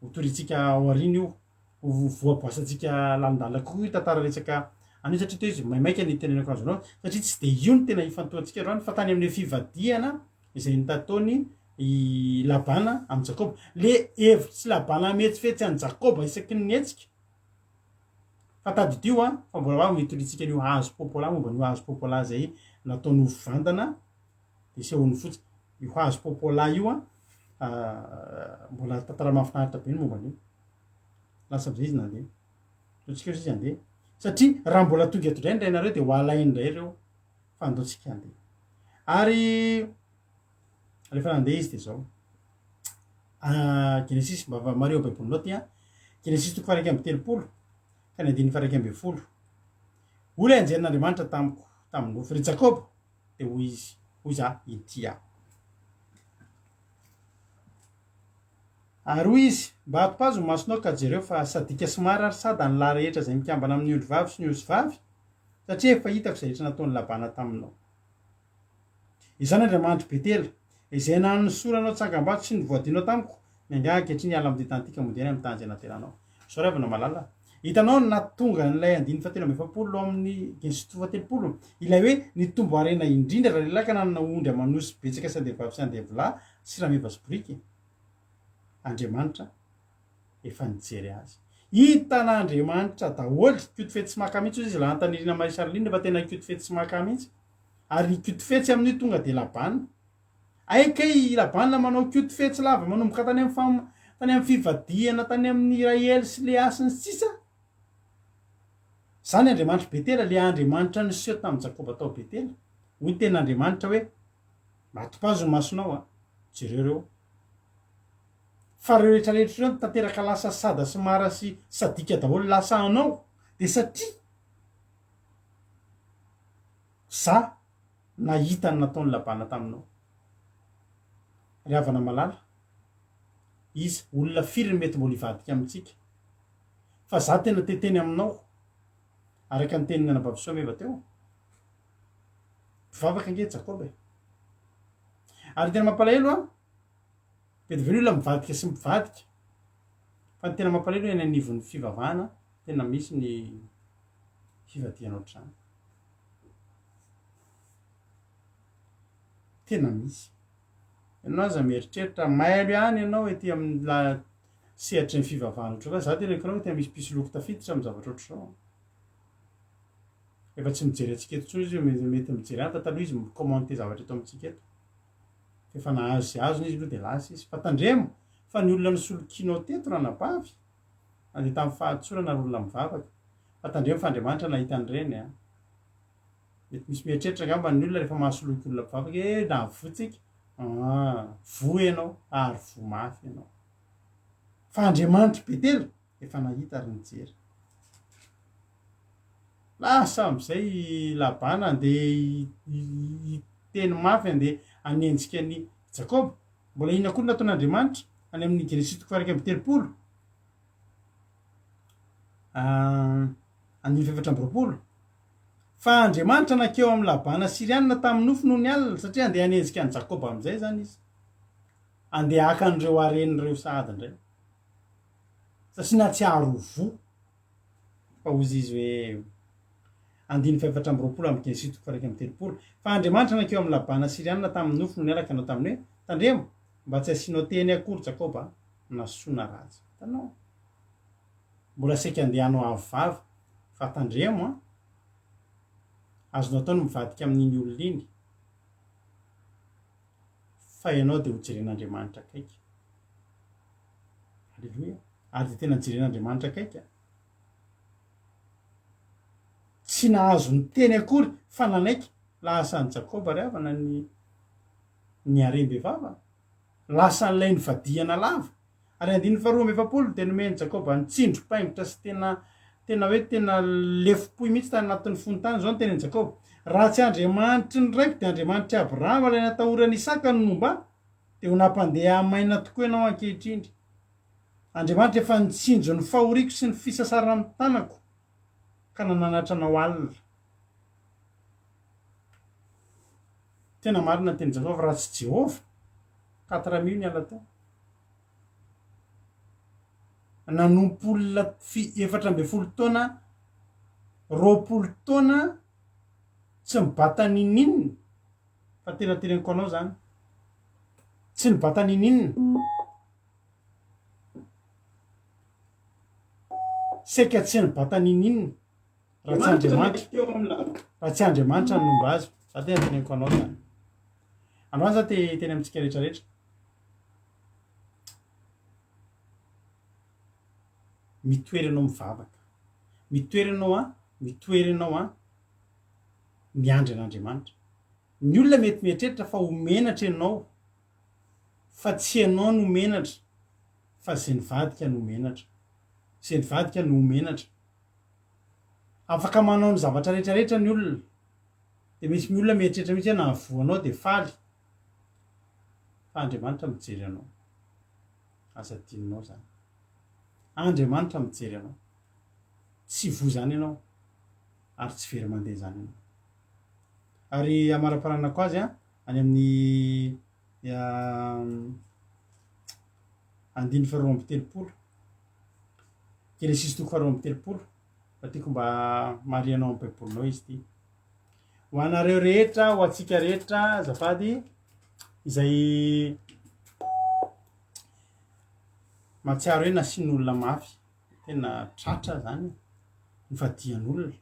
ho torintsika ao aoriana io. ho voaboasantsika lalindalina kokoa io tantara resaka an'io satria teo izy maimaika ny tenenako azy anao satria tsy dia io no tena ifantohantsika androany fa tany amin'ilay fivadihana izay nitataony i Labana amin'i Jakoba. Le hevitr'i Labana hametsifetsy an'i Jakoba isaky ny nihetsika. Fa tadidio an, fa mbola ho avy ny hitoriantsika an'io hazo popola momba an'io hazo popola izay nataony ho vandana dia sehoany fotsiny. Io hazo popola io an, mbola tantara mahafinaritra be ny momba an'io. Lasa amizay izy nandeha. Andao tsika ozy izy handeha. Satria raha mbola tonga eto indray ny rainareo dia ho alainy indray ireo. Fa andao tsika handeha. Ary rehefa nandeha izy dia zao. Ah, Genesisy, mba mariho baibolinao ty an. Genesisy toko faha 31 ka ny andininy faha 11. Hoy ilay anjelin'Andriamanitra tamiko tamin'ny nofy, ry Jakoba, dia hoy izy, hoy za, inty aho. Ary hoy izy, Mba atopazo ny masonao ka jereo fa sadika sy mara ary sada ny lahy rehetra izay mikambana amin'ny ondrivavy sy ny osivavy, satria efa hitako izay rehetra nataon'i Labana taminao. Izaho no Andriamanitr'i Betela, izay nanosoranao tsangambato sy nivoadianao tamiko, miangà ankehitriny hiala amin'ity tany ity ka modia any amin'ny tany izay nateranao. Izao ry havana malala, hitanao ny nahatonga an'ilay andininy fahatelo amby efapolo ao amin'ny Genesisy toko faha-telopolo, ilay hoe nitombo harena indrindra ralehilahy ka nanana ondry aman'osy betsaka sy andevovavy sy andevolahy sy rameva sy boriky. Andriamanitra efa nijery azy. Hitan'Andriamanitra daholo. Cute fetsy sy maka mihitsy hozy izy Lahantanirina Marie Charline fa tena cute fetsy sy maka mihitsy. Ary ny cute fetsy amin'io tonga dia Labana. Hay kay i Labana manao cute fetsy lava manomboka tany amin'ny fam tany amin'ny fivadihana tany amin'ny Rahely sy Lea sy ny sisa. Zany Andriamanitr'i Betela, le Andriamanitra niseho tamin'i Jakoba tao Betela. Hoy ny tenin'Andriamanitra hoe, Atopazo ny masonao a, jereo ireo. Fa reo rehetra rehetra ireo tanteraka lasa sada sy mara sy sadika daholo lasa anao de satria za nahita ny nataon'i Labana taminao. Ry havana malala, iza, olona firy no mety mbola hivadika amintsika? Fa za tena te teny aminao, araka ny tenin'ny anabavy Soameva teo. Mpivavaka ange Jakoba e. Ary tena mampalahelo an, be dia be ny olona mivadika sy mpivadika, fa ny tena mampalahelo eny anivon'ny fivavahana tena misy ny fivadihana ohatr'izany. Tena misy. Ianao aza mieritreritra, mailo ihany ianao ety amin'ny la sehatry ny fivavahana ohatr'izao, fa za tena kiraho tena misy mpisoloky tafiditra amin'ny zavatra ohatr'izao. Efa tsy mijery antsika eto intsony izy, mety mijery any fa taloha izy mi-commenter zavatra eto amintsika eto. Efa nahazo izay azony izy aloha dia lasa izy. Fa tandremo fa ny olona nisolokianao teto ranabavy, nandeha tamin'ny fahatsorana ary olona mivavaka. Fa tandremo fa Andriamanitra nahita an'ireny an. Mety misy mieritreritra angamba ny olona rehefa mahasoloky olona mpivavaka hoe nahavoa tsika. Ah, voa ianao ary voa mafy ianao. Fa Andriamanitr'i Betela efa nahita ary nijery. Lasa amin'izay i Labana handeha hiteny mafy, handeha hanenjika an'i Jakoba. Mbola inona koa no nataon'Andriamanitra any amin'ny Genesisy toko faha-31? Andininy faha-24. Fa Andriamanitra nankeo amin'i Labana Syriana tamin'ny nofy nony alina, satria handeha hanenjika an'i Jakoba amin'izay izany izy. Handeha haka an'ireo hareny ireo sahady indray. Satria nahatsiaro ho voa. Fa hozy izy hoe, andininy faha-24 amin'ny Genesisy toko faha-31, Fa Andriamanitra nankeo amin'i Labana Syriana tamin'ny nofy nony alina ka nanao taminy hoe, Tandremo, mba tsy hasianao teny akory Jakoba, na soa na ratsy. Hitanao? Mbola saika andeha hanao avo vava, fa tandremo an! Azonao atao ny mivadika amin'iny olona iny, fa ianao dia hojeren'Andriamanitra akaiky. Aleloia! Ary dia tena jeren'Andriamanitra akaiky an! Tsy nahazo niteny akory fa nanaiky. Lasa an'i Jakoba ry havana ny ny harem-bevava. Lasa an'ilay nivadihana lava. Ary andininy faharoa amby efapolo dia nomen'i Jakoba ny tsindrim-paingotra sy tena tena hoe tena lefom-pohy mihitsy tany anatin'ny fony tany. Izao no tenin'i Jakoba, Raha tsy Andriamanitry ny raiko dia Andriamanitr'i Abrahama ilay natahoran'i Isaka no nomba ahy, dia ho nampandeha ahy maina tokoa ianao ankehitriny. Andriamanitra efa nitsinjo ny fahoriako sy ny fisasaran'ny tanako ka nananatra anao alina. Tena marina ny tenin'i Jakoba fa raha tsy Jehovah, quatre mille niala teo. Nanompo olona 14 taona, 20 taona tsy mibata ninoninona, fa tena teneniko anao zany, tsy nibata ninoninona. Saika tsy nibata ninoninona raha tsy Andriamanitra, raha tsy Andriamanitra no nomba azy. Za tena teneniko anao zany. Androany za te hiteny amintsika rehetra rehetra. Mitoery ianao mivavaka. Mitoery ianao an, mitoery ianao an, miandry an'Andriamanitra. Ny olona mety mieritreritra fa ho menatra ianao, fa tsy ianao no menatra fa izay nivadika no menatra. Izay nivadika no ho menatra. Afaka manao ny zavatra rehetra rehetra ny olona. Dia misy olona mieritreritra mihitsy hoe nahavoa anao dia faly. Fa Andriamanitra mijery anao. Aza adinonao izany. Andriamanitra mijery anao. Tsy voa izany ianao ary tsy very mandeha izany ianao. Ary amaraparanako azy an, any amin'ny andininy faharoa amby telopolo, Genesisy toko faharoa amby telopolo, fa tiako mba marihanao amin'ny Baibolinao izy ity. Ho anareo rehetra, ho antsika rehetra, azafady, izay mahatsiaro hoe nasian'olona mafy, tena tratra zany, nifadian'olona.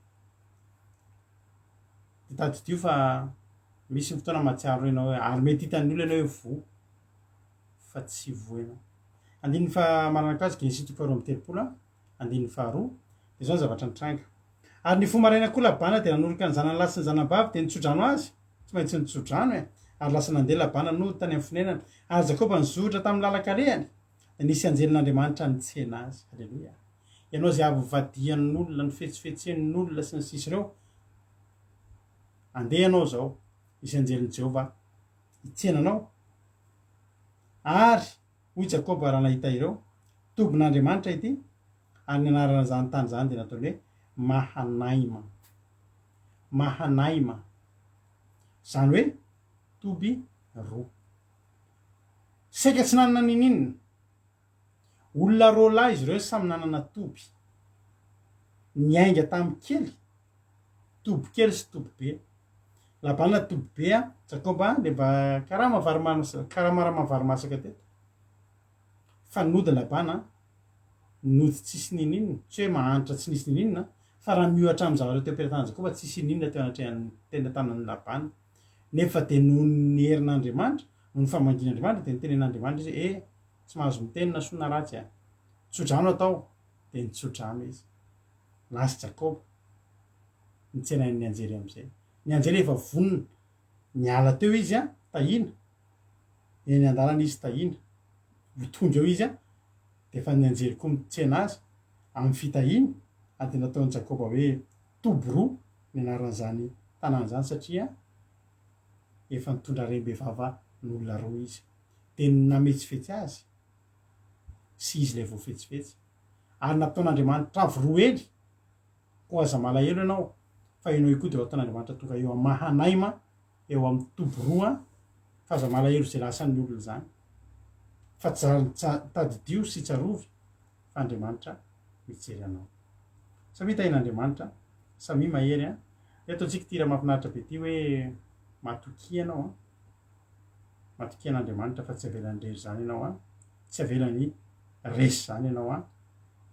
Dia tadidio fa misy ny fotoana mahatsiaro ianao hoe ary mety hitan'ny olona ianao hoe voa fa tsy voa ianao. Andininy faha manaraka azy Genesisy toko faharoa amby telopolo a, andininy faharoa, dia izao ny zavatra nitranga. Ary nifoha maraina koa Labana dia nanoroka ny zanany lahy sy ny zanany vavy dia nitsodrano azy, tsy maintsy nitsodrano e, ary lasa nandeha Labana nody tany amin'ny fonenany. Ary Jakoba nizotra tamin'ny lalan-kalehany, dia nisy anjelin'Andriamanitra nitsena azy. Aleloia. Ianao izay avy vadian'olona, nifetsifetsen'olona sy ny sisa ireo, andeha ianao izao, hisy anjelin'i Jehovah hitsena anao. Ary hoy Jakoba raha nahita ireo, Tobin'Andriamanitra ity, ary ny anaran'izany tany izany dia nataony hoe Mahanaima. Mahanaima. Izany hoe toby roa. Saika tsy nanana ninininona. Olona roa lahy izy ireo samy nanana toby. Niainga tamin'ny kely, toby kely sy toby be. Labana toby be a, Jakoba le mba karama vary karama vary masaka teto. Fa nody Labana, nody tsisy ninininona, tsy hoe mahantra tsy nisy ninininona, fa raha miohatra amin'ny zavatra teo am-pelatanan'i Jakoba tsisy ninininona teo anatrehan'ny teny an-tanan'i Labana. Nefa dia noho ny herin'Andriamanitra, noho ny famangian'Andriamanitra dia nitenen'Andriamanitra izy hoe, eh, Tsy mahazo miteny na soa na ratsy a! Tso-drano atao, dia nitso-drano izy. Lasa Jakoba, nitsenain'ny anjely amin'izay. Ny anjely efa vonona, niala teo izy a, tahiana. Eny an-dalana izy tahiana. Ho tonga eo izy an, dia efa ny anjely koa mitsena azy amin'ny fitahiana, ary dia nataon'i Jakoba hoe Toby roa ny anaran'izany tanàna izany satria efa nitondra harem-bevava n'olona roa izy. Dia ny nametsifetsy azy sy izy ilay voafetsifetsy. Ary nataon'Andriamanitra avo roa heny, koa aza malahelo ianao, fa ianao io koa dia ho ataon'Andriamanitra tonga eo Mahanaima, eo amin'ny toby roa, fa aza malahelo izay lasan'ny olona izany, fa tadidio sy tsarovy fa Andriamanitra mijery anao. Samia tahin'Andriamanitra, samia mahery an! Dia ataontsika ity hira mahafinaritra be ity hoe matokia ianao an! Matokia an'Andriamanitra fa tsy avelany irery izany ianao an! Tsy avelany resy izany ianao an!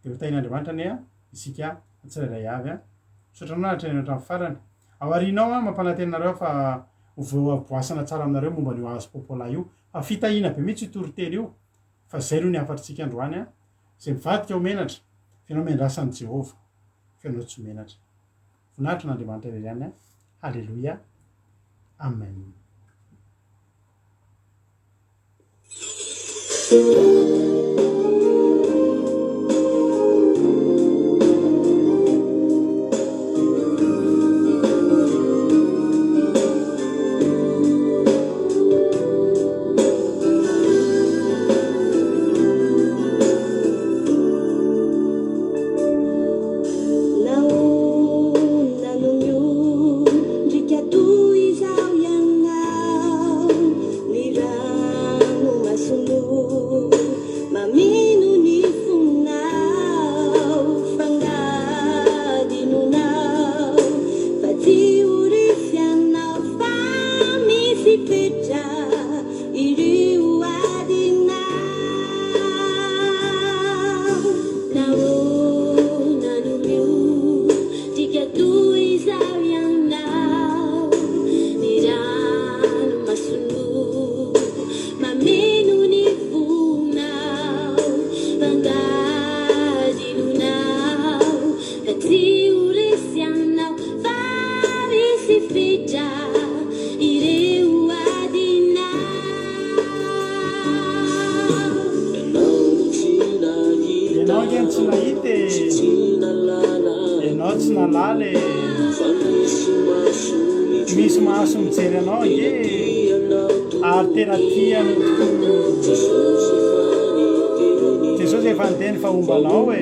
Dia ho tahin'Andriamanitra anie isika tsirairay avy an! Misaotra anao hatrany hatramin'ny farany. Ao aoriana ao an, mampanantena anareo aho fa ho voaboasana tsara aminareo momba an'io hazo popola io. Fa fitahiana be mihitsy io toriteny io. Fa izay aloha ny hafatritsika androany an! Izay mivadika ho menatra, fa ianao miandrasa an'i Jehovah, fa ianao tsy ho menatra. Voninahitra an'Andriamanitra irery ihany an! Haleloia! Amen. Nahoana no miondrika toy izao ianao? Ny ranomasonao mameno ny fonao. Fangadinonao fa tsy ho resy ianao fa misy fetra ireo adinao. Nahoana no miondrika toy izao ianao? Ny ranomasonao mameno ny fonao. Fangadinonao fa tsy ho resy ianao fa misy fetra ireo adinao. Ianao ange no tsy nahita e! Ianao tsy nahalala e! Misy maso mijery anao ange e! Ary tena tia anao tokoa. Jesosy efa niteny fa homba anao e!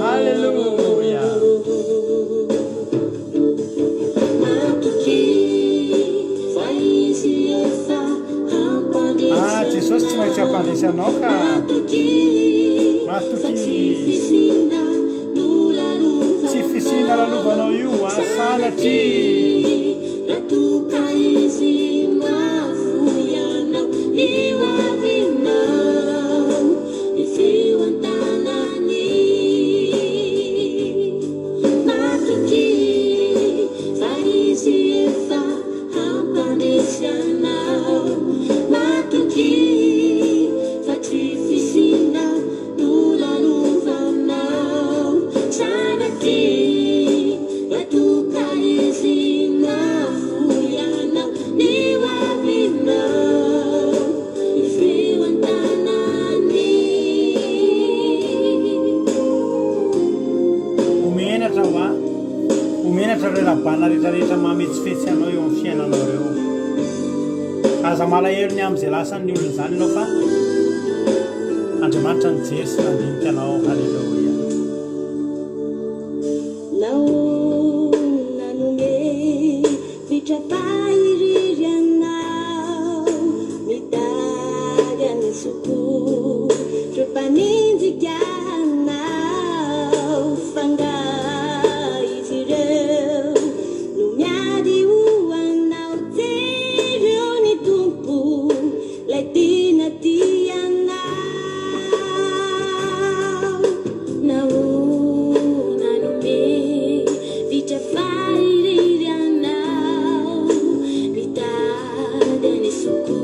Haleloia! Ah, Jesosy tsy maintsy hampandresy anao ka. Matokia. Tsy fisiana lalovanao io ah, sanatria. Matokia fa Izy efa hampandresy anao. Matokia fa tsy fisiana no lalovanao. Sanatria raha toa ka Izy nahafoy anao ny ho avinao. Ifeo an-tanany. Ho menatra hoa, ho menatra ireo Labana rehetrarehetra mametsifetsy anao eo amin'ny fiainanao ireo. Aza malahelo ny amin'izay lasan'ny olona izany ianao fa Andriamanitra nijery sy nandinika anao. Haleloia. Nahoana no mevitra fa irery ianao? Mitady an'i Zoto ireo mpanenjika anao. F'angaha izy ireo no miady ho anao? Jereo ny Tompo, ilay tena tia anao. Nahoana no mevitra fa irery ianao? Mitady an'i Soko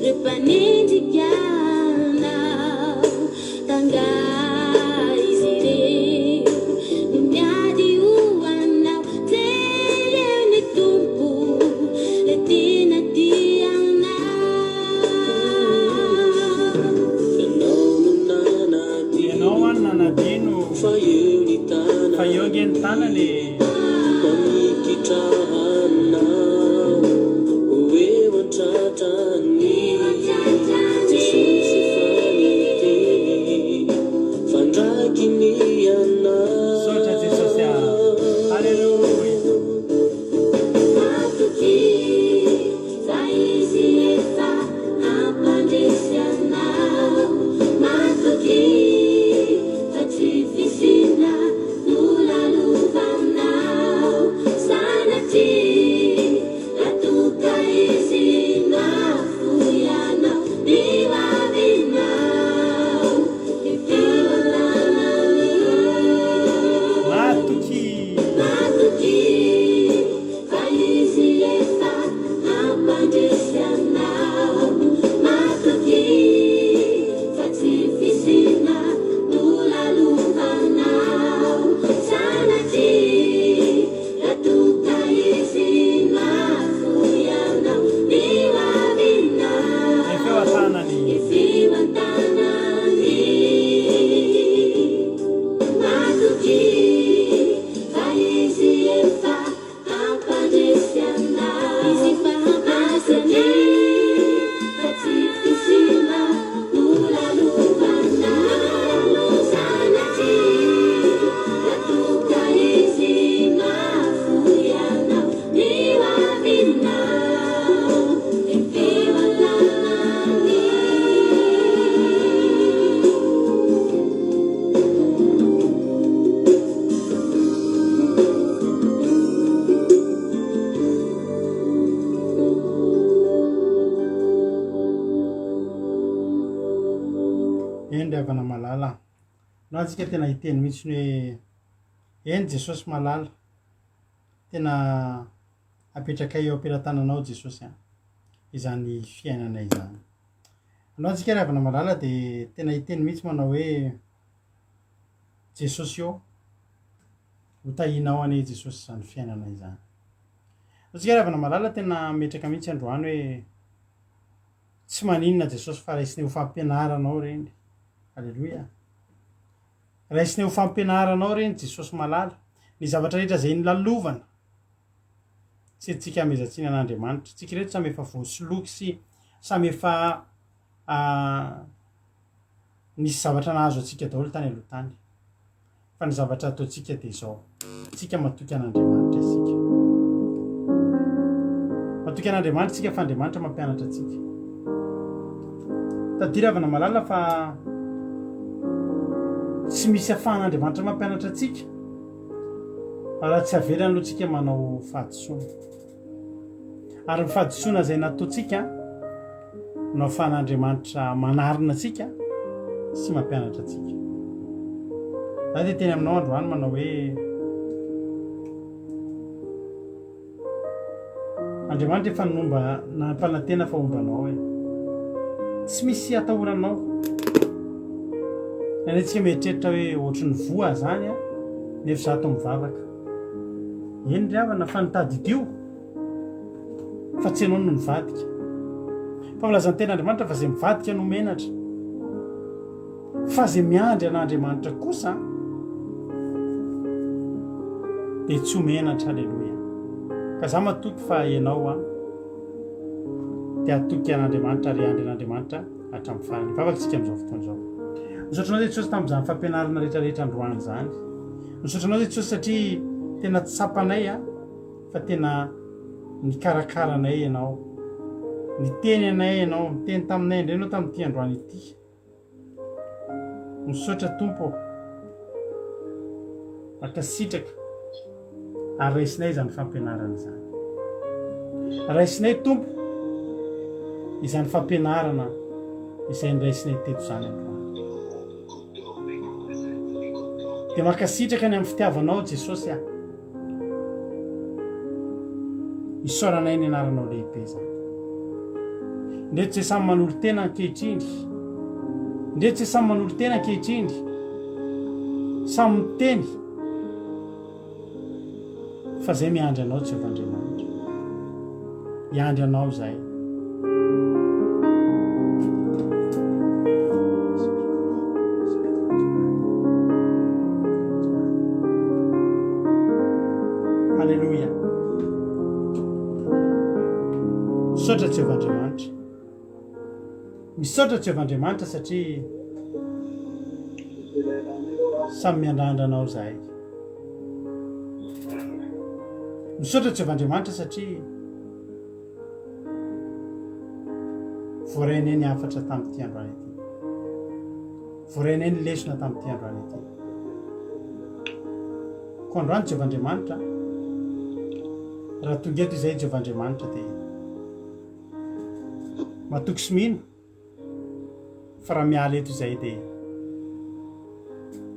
ireo mpanenjika anao. Tanga izy ireo no miady ho anao. Jereo ny Tompo, ilay tena tia anao. an-tanany e. Mamikitra anao ho eo an-tratrany. Jesosy efa niteny fandraky ny Misaotra Jesosy a. anao. Alléluia. Matokia fa izy efa hampandresy anao. Matokia fa tsy fisiana no lalovanao. Sanatria raha toa ka izy nahafoy anao, ny ho avinao efeo an-tanany. Matokia. Matokia fa izy efa hampandresy anao. Matokia fa tsy fisiana no lalovanao. Sanatria raha toa ka izy nahafoy anao, ny ho avinao Efeo an-tanany. efeo an-tanany. Matokia fa izy efa hampandresy anao. Izy efa hampandresy anao. Fa tsy fisiana no lalovanao. Sanatria raha toa ka izy nahafoy anao, ny ho avinao efeo an-tanany. Eny ry havana malala. Androany antsika tena hiteny mihitsy ny hoe eny Jesosy malala. Tena apetrakay eo am-pelatananao Jesosy a. Izany fiainanay izany. Androany antsika ry havana malala dia tena hiteny mihitsy manao hoe Jesosy ô, ho tahianao anie Jesosy izany fiainana izany. Antsika ry havana malala tena metraka mihitsy androany hoe tsy maninona Jesosy fa raisinay ho fampianaranao ireny. Aleloia. Raisinay ho fampianaranao ireny Jesosy malala. Ny zavatra rehetra izay nolalovana. Tsy antsika hamezantsiny an'Andriamanitra. Tsika ireto samy efa voasoloky sy samy efa nisy zavatra nahazo antsika daholo tany aloha tany. Fa ny zavatra ataontsika dia izao, tsika matoky an'Andriamanitra isika. Matoky an'Andriamanitra isika fa Andriamanitra mampianatra antsika. Tadiravana malala fa tsy misy afahan'Andriamanitra mampianatra antsika raha tsy avelany aloha tsika manao fahadisoana. Ary ny fahadisoana izay nataontsika no ahafahan'Andriamanitra manarina antsika sy mampianatra antsika. Za dia teny aminao androany manao hoe Andriamanitra efa nomba nampanantena fa homba anao e. Tsy misy atahoranao. Indraindray tsika mieritreritra hoe ohatry ny voa zany a, nefa za to mivavaka. Eny ry havana fa ny tadidio fa tsy ianao no nivadika. Fa milaza ny tenin'Andriamanitra fa izay mivadika no menatra. Fa izay miandry an'Andriamanitra kosa dia tsy ho menatra. Aleloia. Ka za matoky fa ianao an dia hatoky an'Andriamanitra ary hiandry an'Andriamanitra hatramin'ny farany. Hivavaka isika amin'izao fotoana izao. Misaotra anao Jesosy tamin'izany fampianarana rehetra rehetra androany izany. Misaotra anao Jesosy satria tena tsapanay a fa tena nikarakara anay ianao. Niteny anay ianao, niteny taminay indray ianao tamin'ity androany ity. Misaotra Tompo ô. Mankasitraka ary raisinay izany fampianarana izany. Raisinay Tompo izany fampianarana izay niraisinay teto izany androany. Dia mankasitraka ny amin'ny fitiavanao Jesosy ah. Isaoranay ny anaranao lehibe izany. Ndreto izay samy manolo-tena ankehitriny. Ndreto izay samy manolo-tena ankehitriny. Samy miteny fa zay miandry anao Jehovah Andriamanitra. Hiandry anao izahay. Misaotra Jehovah Andriamanitra. Misaotra Jehovah Andriamanitra satria samy miandrandra anao izahay. Misaotra Jehovah Andriamanitra satria voarainay ny hafatra tamin'ity androany ity. Voarainay ny lesona tamin'ity androany ity. Koa androany Jehovah Andriamanitra, raha tonga eto izay Jehovah Andriamanitra dia matoky sy mino fa raha miala eto izay dia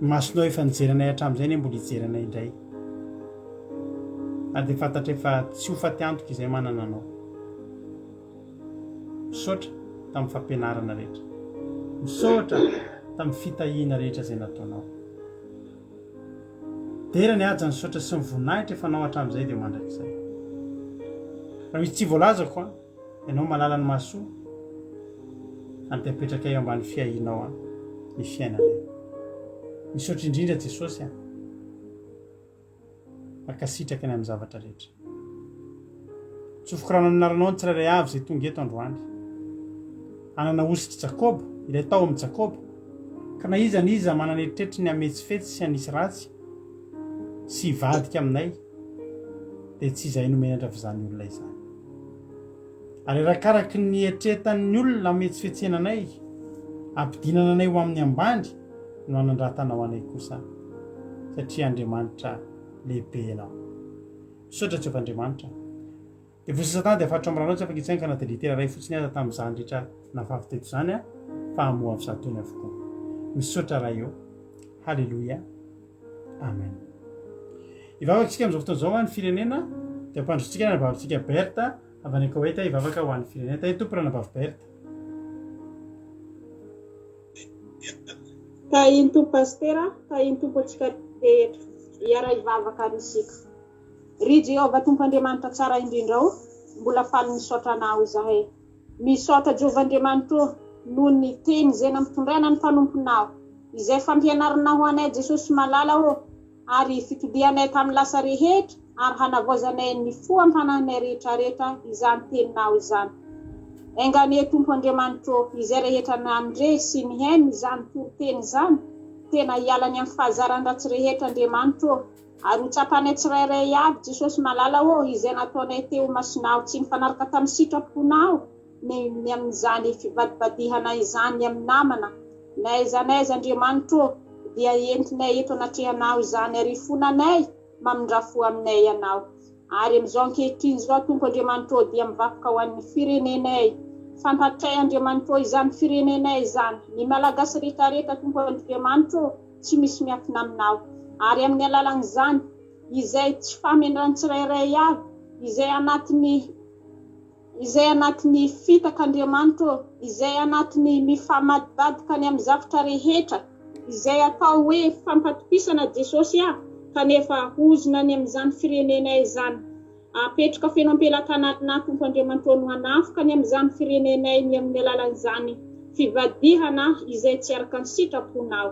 ny masonao efa nijery anay hatramin'izay anie mbola hijery anay indray. Ary dia fantatray fa tsy ho faty antoka izay manana anao. Misaotra tamin'ny fampianarana rehetra. Misaotra tamin'ny fitahiana rehetra izay nataonao. Dera ny haja ny saotra sy ny voninahitra efa anao hatramin'izay dia mandrakizay. Raha misy tsy voalazako an, ianao malala ny mahasoa, ary dia apetrakay eo ambany fiahianao an, ny fiainanay. Misaotra indrindra Jesosy an. Mankasitraka ny amin'ny zavatra rehetra. Tsofiko rano amin'ny anaranao ny tsirairay avy izay tonga eto androany. Hanana hositr'i Jakoba, ilay tao amin'i Jakoba, ka na iza na iza manana eritreritry ny hametsifetsy sy hanisy ratsy sy hivadika aminay, dia tsy izahay no menatra f'izany olona izany. Ary arakaraky ny eritreretan'ny olona hametsifetsena anay, hampidinana anay ho amin'ny ambany no hanandratanao anay kosa, satria Andriamanitra lehibe Ianao. Misaotra Jehovah Andriamanitra. Devoly sy Satana dia afatotro amin'ny ranao tsy afaka hitsaingoka na dia litera iray fotsiny aza tamin'izany rehetra nafafy teto izany fa hamoa avy zatony avokoa. Misaotra Ray ô. Haleloia. Amen. Hivavaka isika amin'izao fotoana izao ho an'ny firenena dia ampandrotsika ny anabavintsika Berthe avy any Koweït hivavaka ho an'ny firenena. Tahin'ny Tompo ranabavy Berthe. Tahin'ny Tompo Pasitera, tahin'ny Tompo antsika rehetra. Hiara-hivavaka ary isika. Ry Jehovah Tompo Andriamanitra tsara indrindra ô, mbola faly misaotra Anao izahay. Misaotra Jehovah Andriamanitra ô, noho ny teny izay nampitondraina ny mpanomponao, izay fampianaranao ho anay Jesosy malala ô, ary fitodihanay tamin'ny lasa rehetra ary hanavaozanay ny fo am-panahinay rehetrarehetra izany teninao izany. Enga anie Tompo Andriamanitra ô, izay rehetra nandre sy nihaino izany toriteny izany, tena hiala ny amin'ny fahazaran-dratsy rehetra Andriamanitra ô, ary ho tsapanay tsirairay avy Jesosy malala ô, izay nataonay teo imasonao tsy nifanaraka tamin'ny sitraponao, ny ny amin'izany fivadibadihana izany ny amin'ny namana, na aiza na aiza Andriamanitra ô, dia entinay eto anatrehanao izany ary ifonanay mamindrà fo aminay Ianao. Ary amin'izao ankehitriny izao Tompo Andriamanitra ô dia mivavaka ho an'ny firenenay. Fantatray Andriamanitra ô izany firenenay izany, ny Malagasy rehetrarehetra Tompo Andriamanitra ô tsy misy miafina aminao. Ary amin'ny alalan'izany izay tsy fahamendrany tsirairay avy izay anatin'ny Izay anatin'ny fitaka Andriamanitra ô, izay anatin'ny mifamadibadika ny amin'ny zavtra rehetra, izay atao hoe fampatokisana Jesosy ah, kanefa hozona ny amin'izany firenenay izany. Apetraka feno am-pelatanana Tompo Andriamanitra ô no hanafoka ny amin'izany firenenay ny amin'ny alalan'izany fivadihana izay tsy araka ny sitraponao.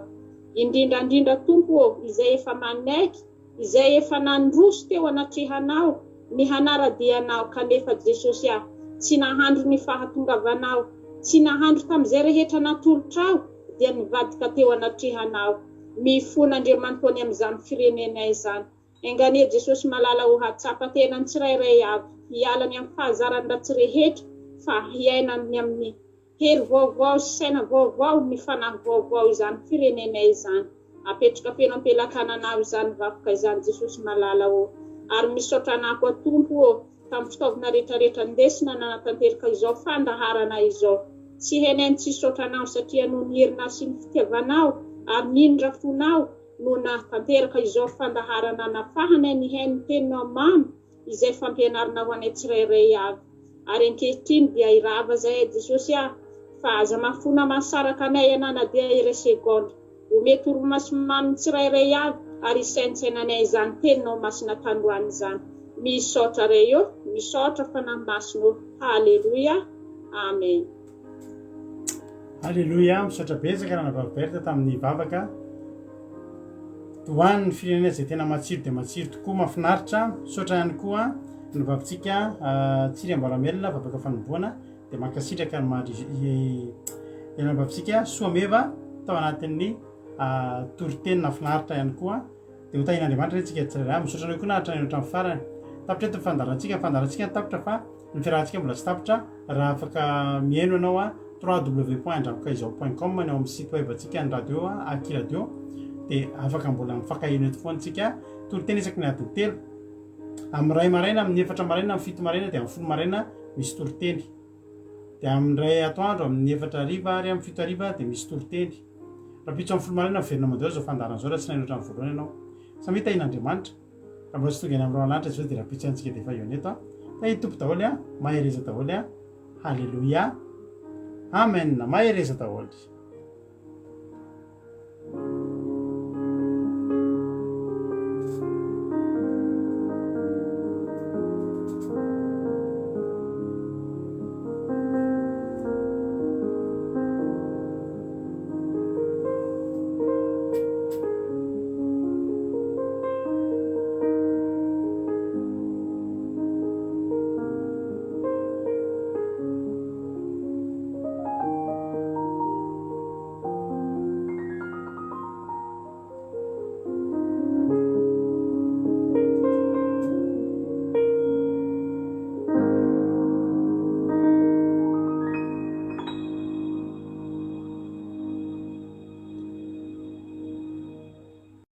Indrindra indrindra Tompo ô, izay efa manaiky izay efa nandroso teo anatrehanao ny hanara-dia anao kanefa Jesosy ah tsy nahandro ny fahatongavanao tsy nahandro tamin'izay rehetra natolotrao dia nivadika teo anatrehanao mifona Andriamanitra ny amin'izany firenenay izany enga anie Jesosy malala o hatsapa tena ny tsirairay avy hiala ny amin'ny fahazaran-dratsy rehetra fa hiaina ny amin'ny Hery vaovao sy saina vaovao ny fanahy vaovao izany firenenay izany. Apetraka feno ampelatananao izany vakoka izany Jesosy malala ô. Ary misaotra anah koa Tompo ô tamin'ny fitaovana retraretra ndesina nanatanteraka izao fandaharana izao. Tsy hainay ny tsy hisaotra anao satria noho ny herinao sy ny fitiavanao ary ny indrafonao no nahatanteraka izao fandaharana nafahanay nihaino ny teninao mamy izay fampianarana ho anay tsirairay avy. Ary ankehitriny dia hirava zahay Jesosy ah, fa aza mafona mahasaraka anay ianao na dia iray segondra. Omeo torimaso mamy ny tsirairay avy ary hisaintsainanay izany teninao masina tandroany izany. Misaotra Ray ô, misaotra Fanahy Masina ô. Haleloia. Amen. Aleloia, misaotra betsaka Ranabavy Berthe tamin'ny vavaka. Ho an'ny firenena izay tena matsiro dia matsiro tokoa, mahafinaritra. Misaotra ihany koa. Ny vavintsika Tsiry Amboaramelona vavaka fanombohana dia mankasitraka ny maha ny anabavintsika Soameva tao anatin'ny toriteny nahafinaritra ihany koa. Dia ho tahian'Andriamanitra re tsika tsirairay. Misaotra anareo koa naharitra nihaino hatramin'ny farany. Tapitra eto ny fandaharantsika. Ny fandaharantsika tapitra fa ny fiarahantsika mbola tsy tapitra. Raha afaka mihaino ianao a, www.andramokaizao.com ny ao amin'ny site web antsika ny radio Aki Radio dia afaka mbola mifankaheno eto foana tsika. Toriteny isaky ny adiny telo. Amin'ny iray maraina, amin'ny efatra maraina, amin'ny fito maraina dia amin'ny folo maraina misy toriteny. Dia amin'ny iray atoandro, amin'ny efatra hariva ary amin'ny fito hariva dia misy toriteny. Rahampitso amin'ny folo maraina miverina mandeha izao fandaharana izao raha tsy nahaino hatramin'ny voalohany ianao. Samia tahian'Andriamanitra. Raha mbola tsy tonga eny amin'ny rahona lanitra izy ireo dia rahampitso ihany tsika dia efa hihaona eto an. Tahian'ny Tompo daholo an. Mahereza daholo an. Haleloia. Amen. Mahereza daholo.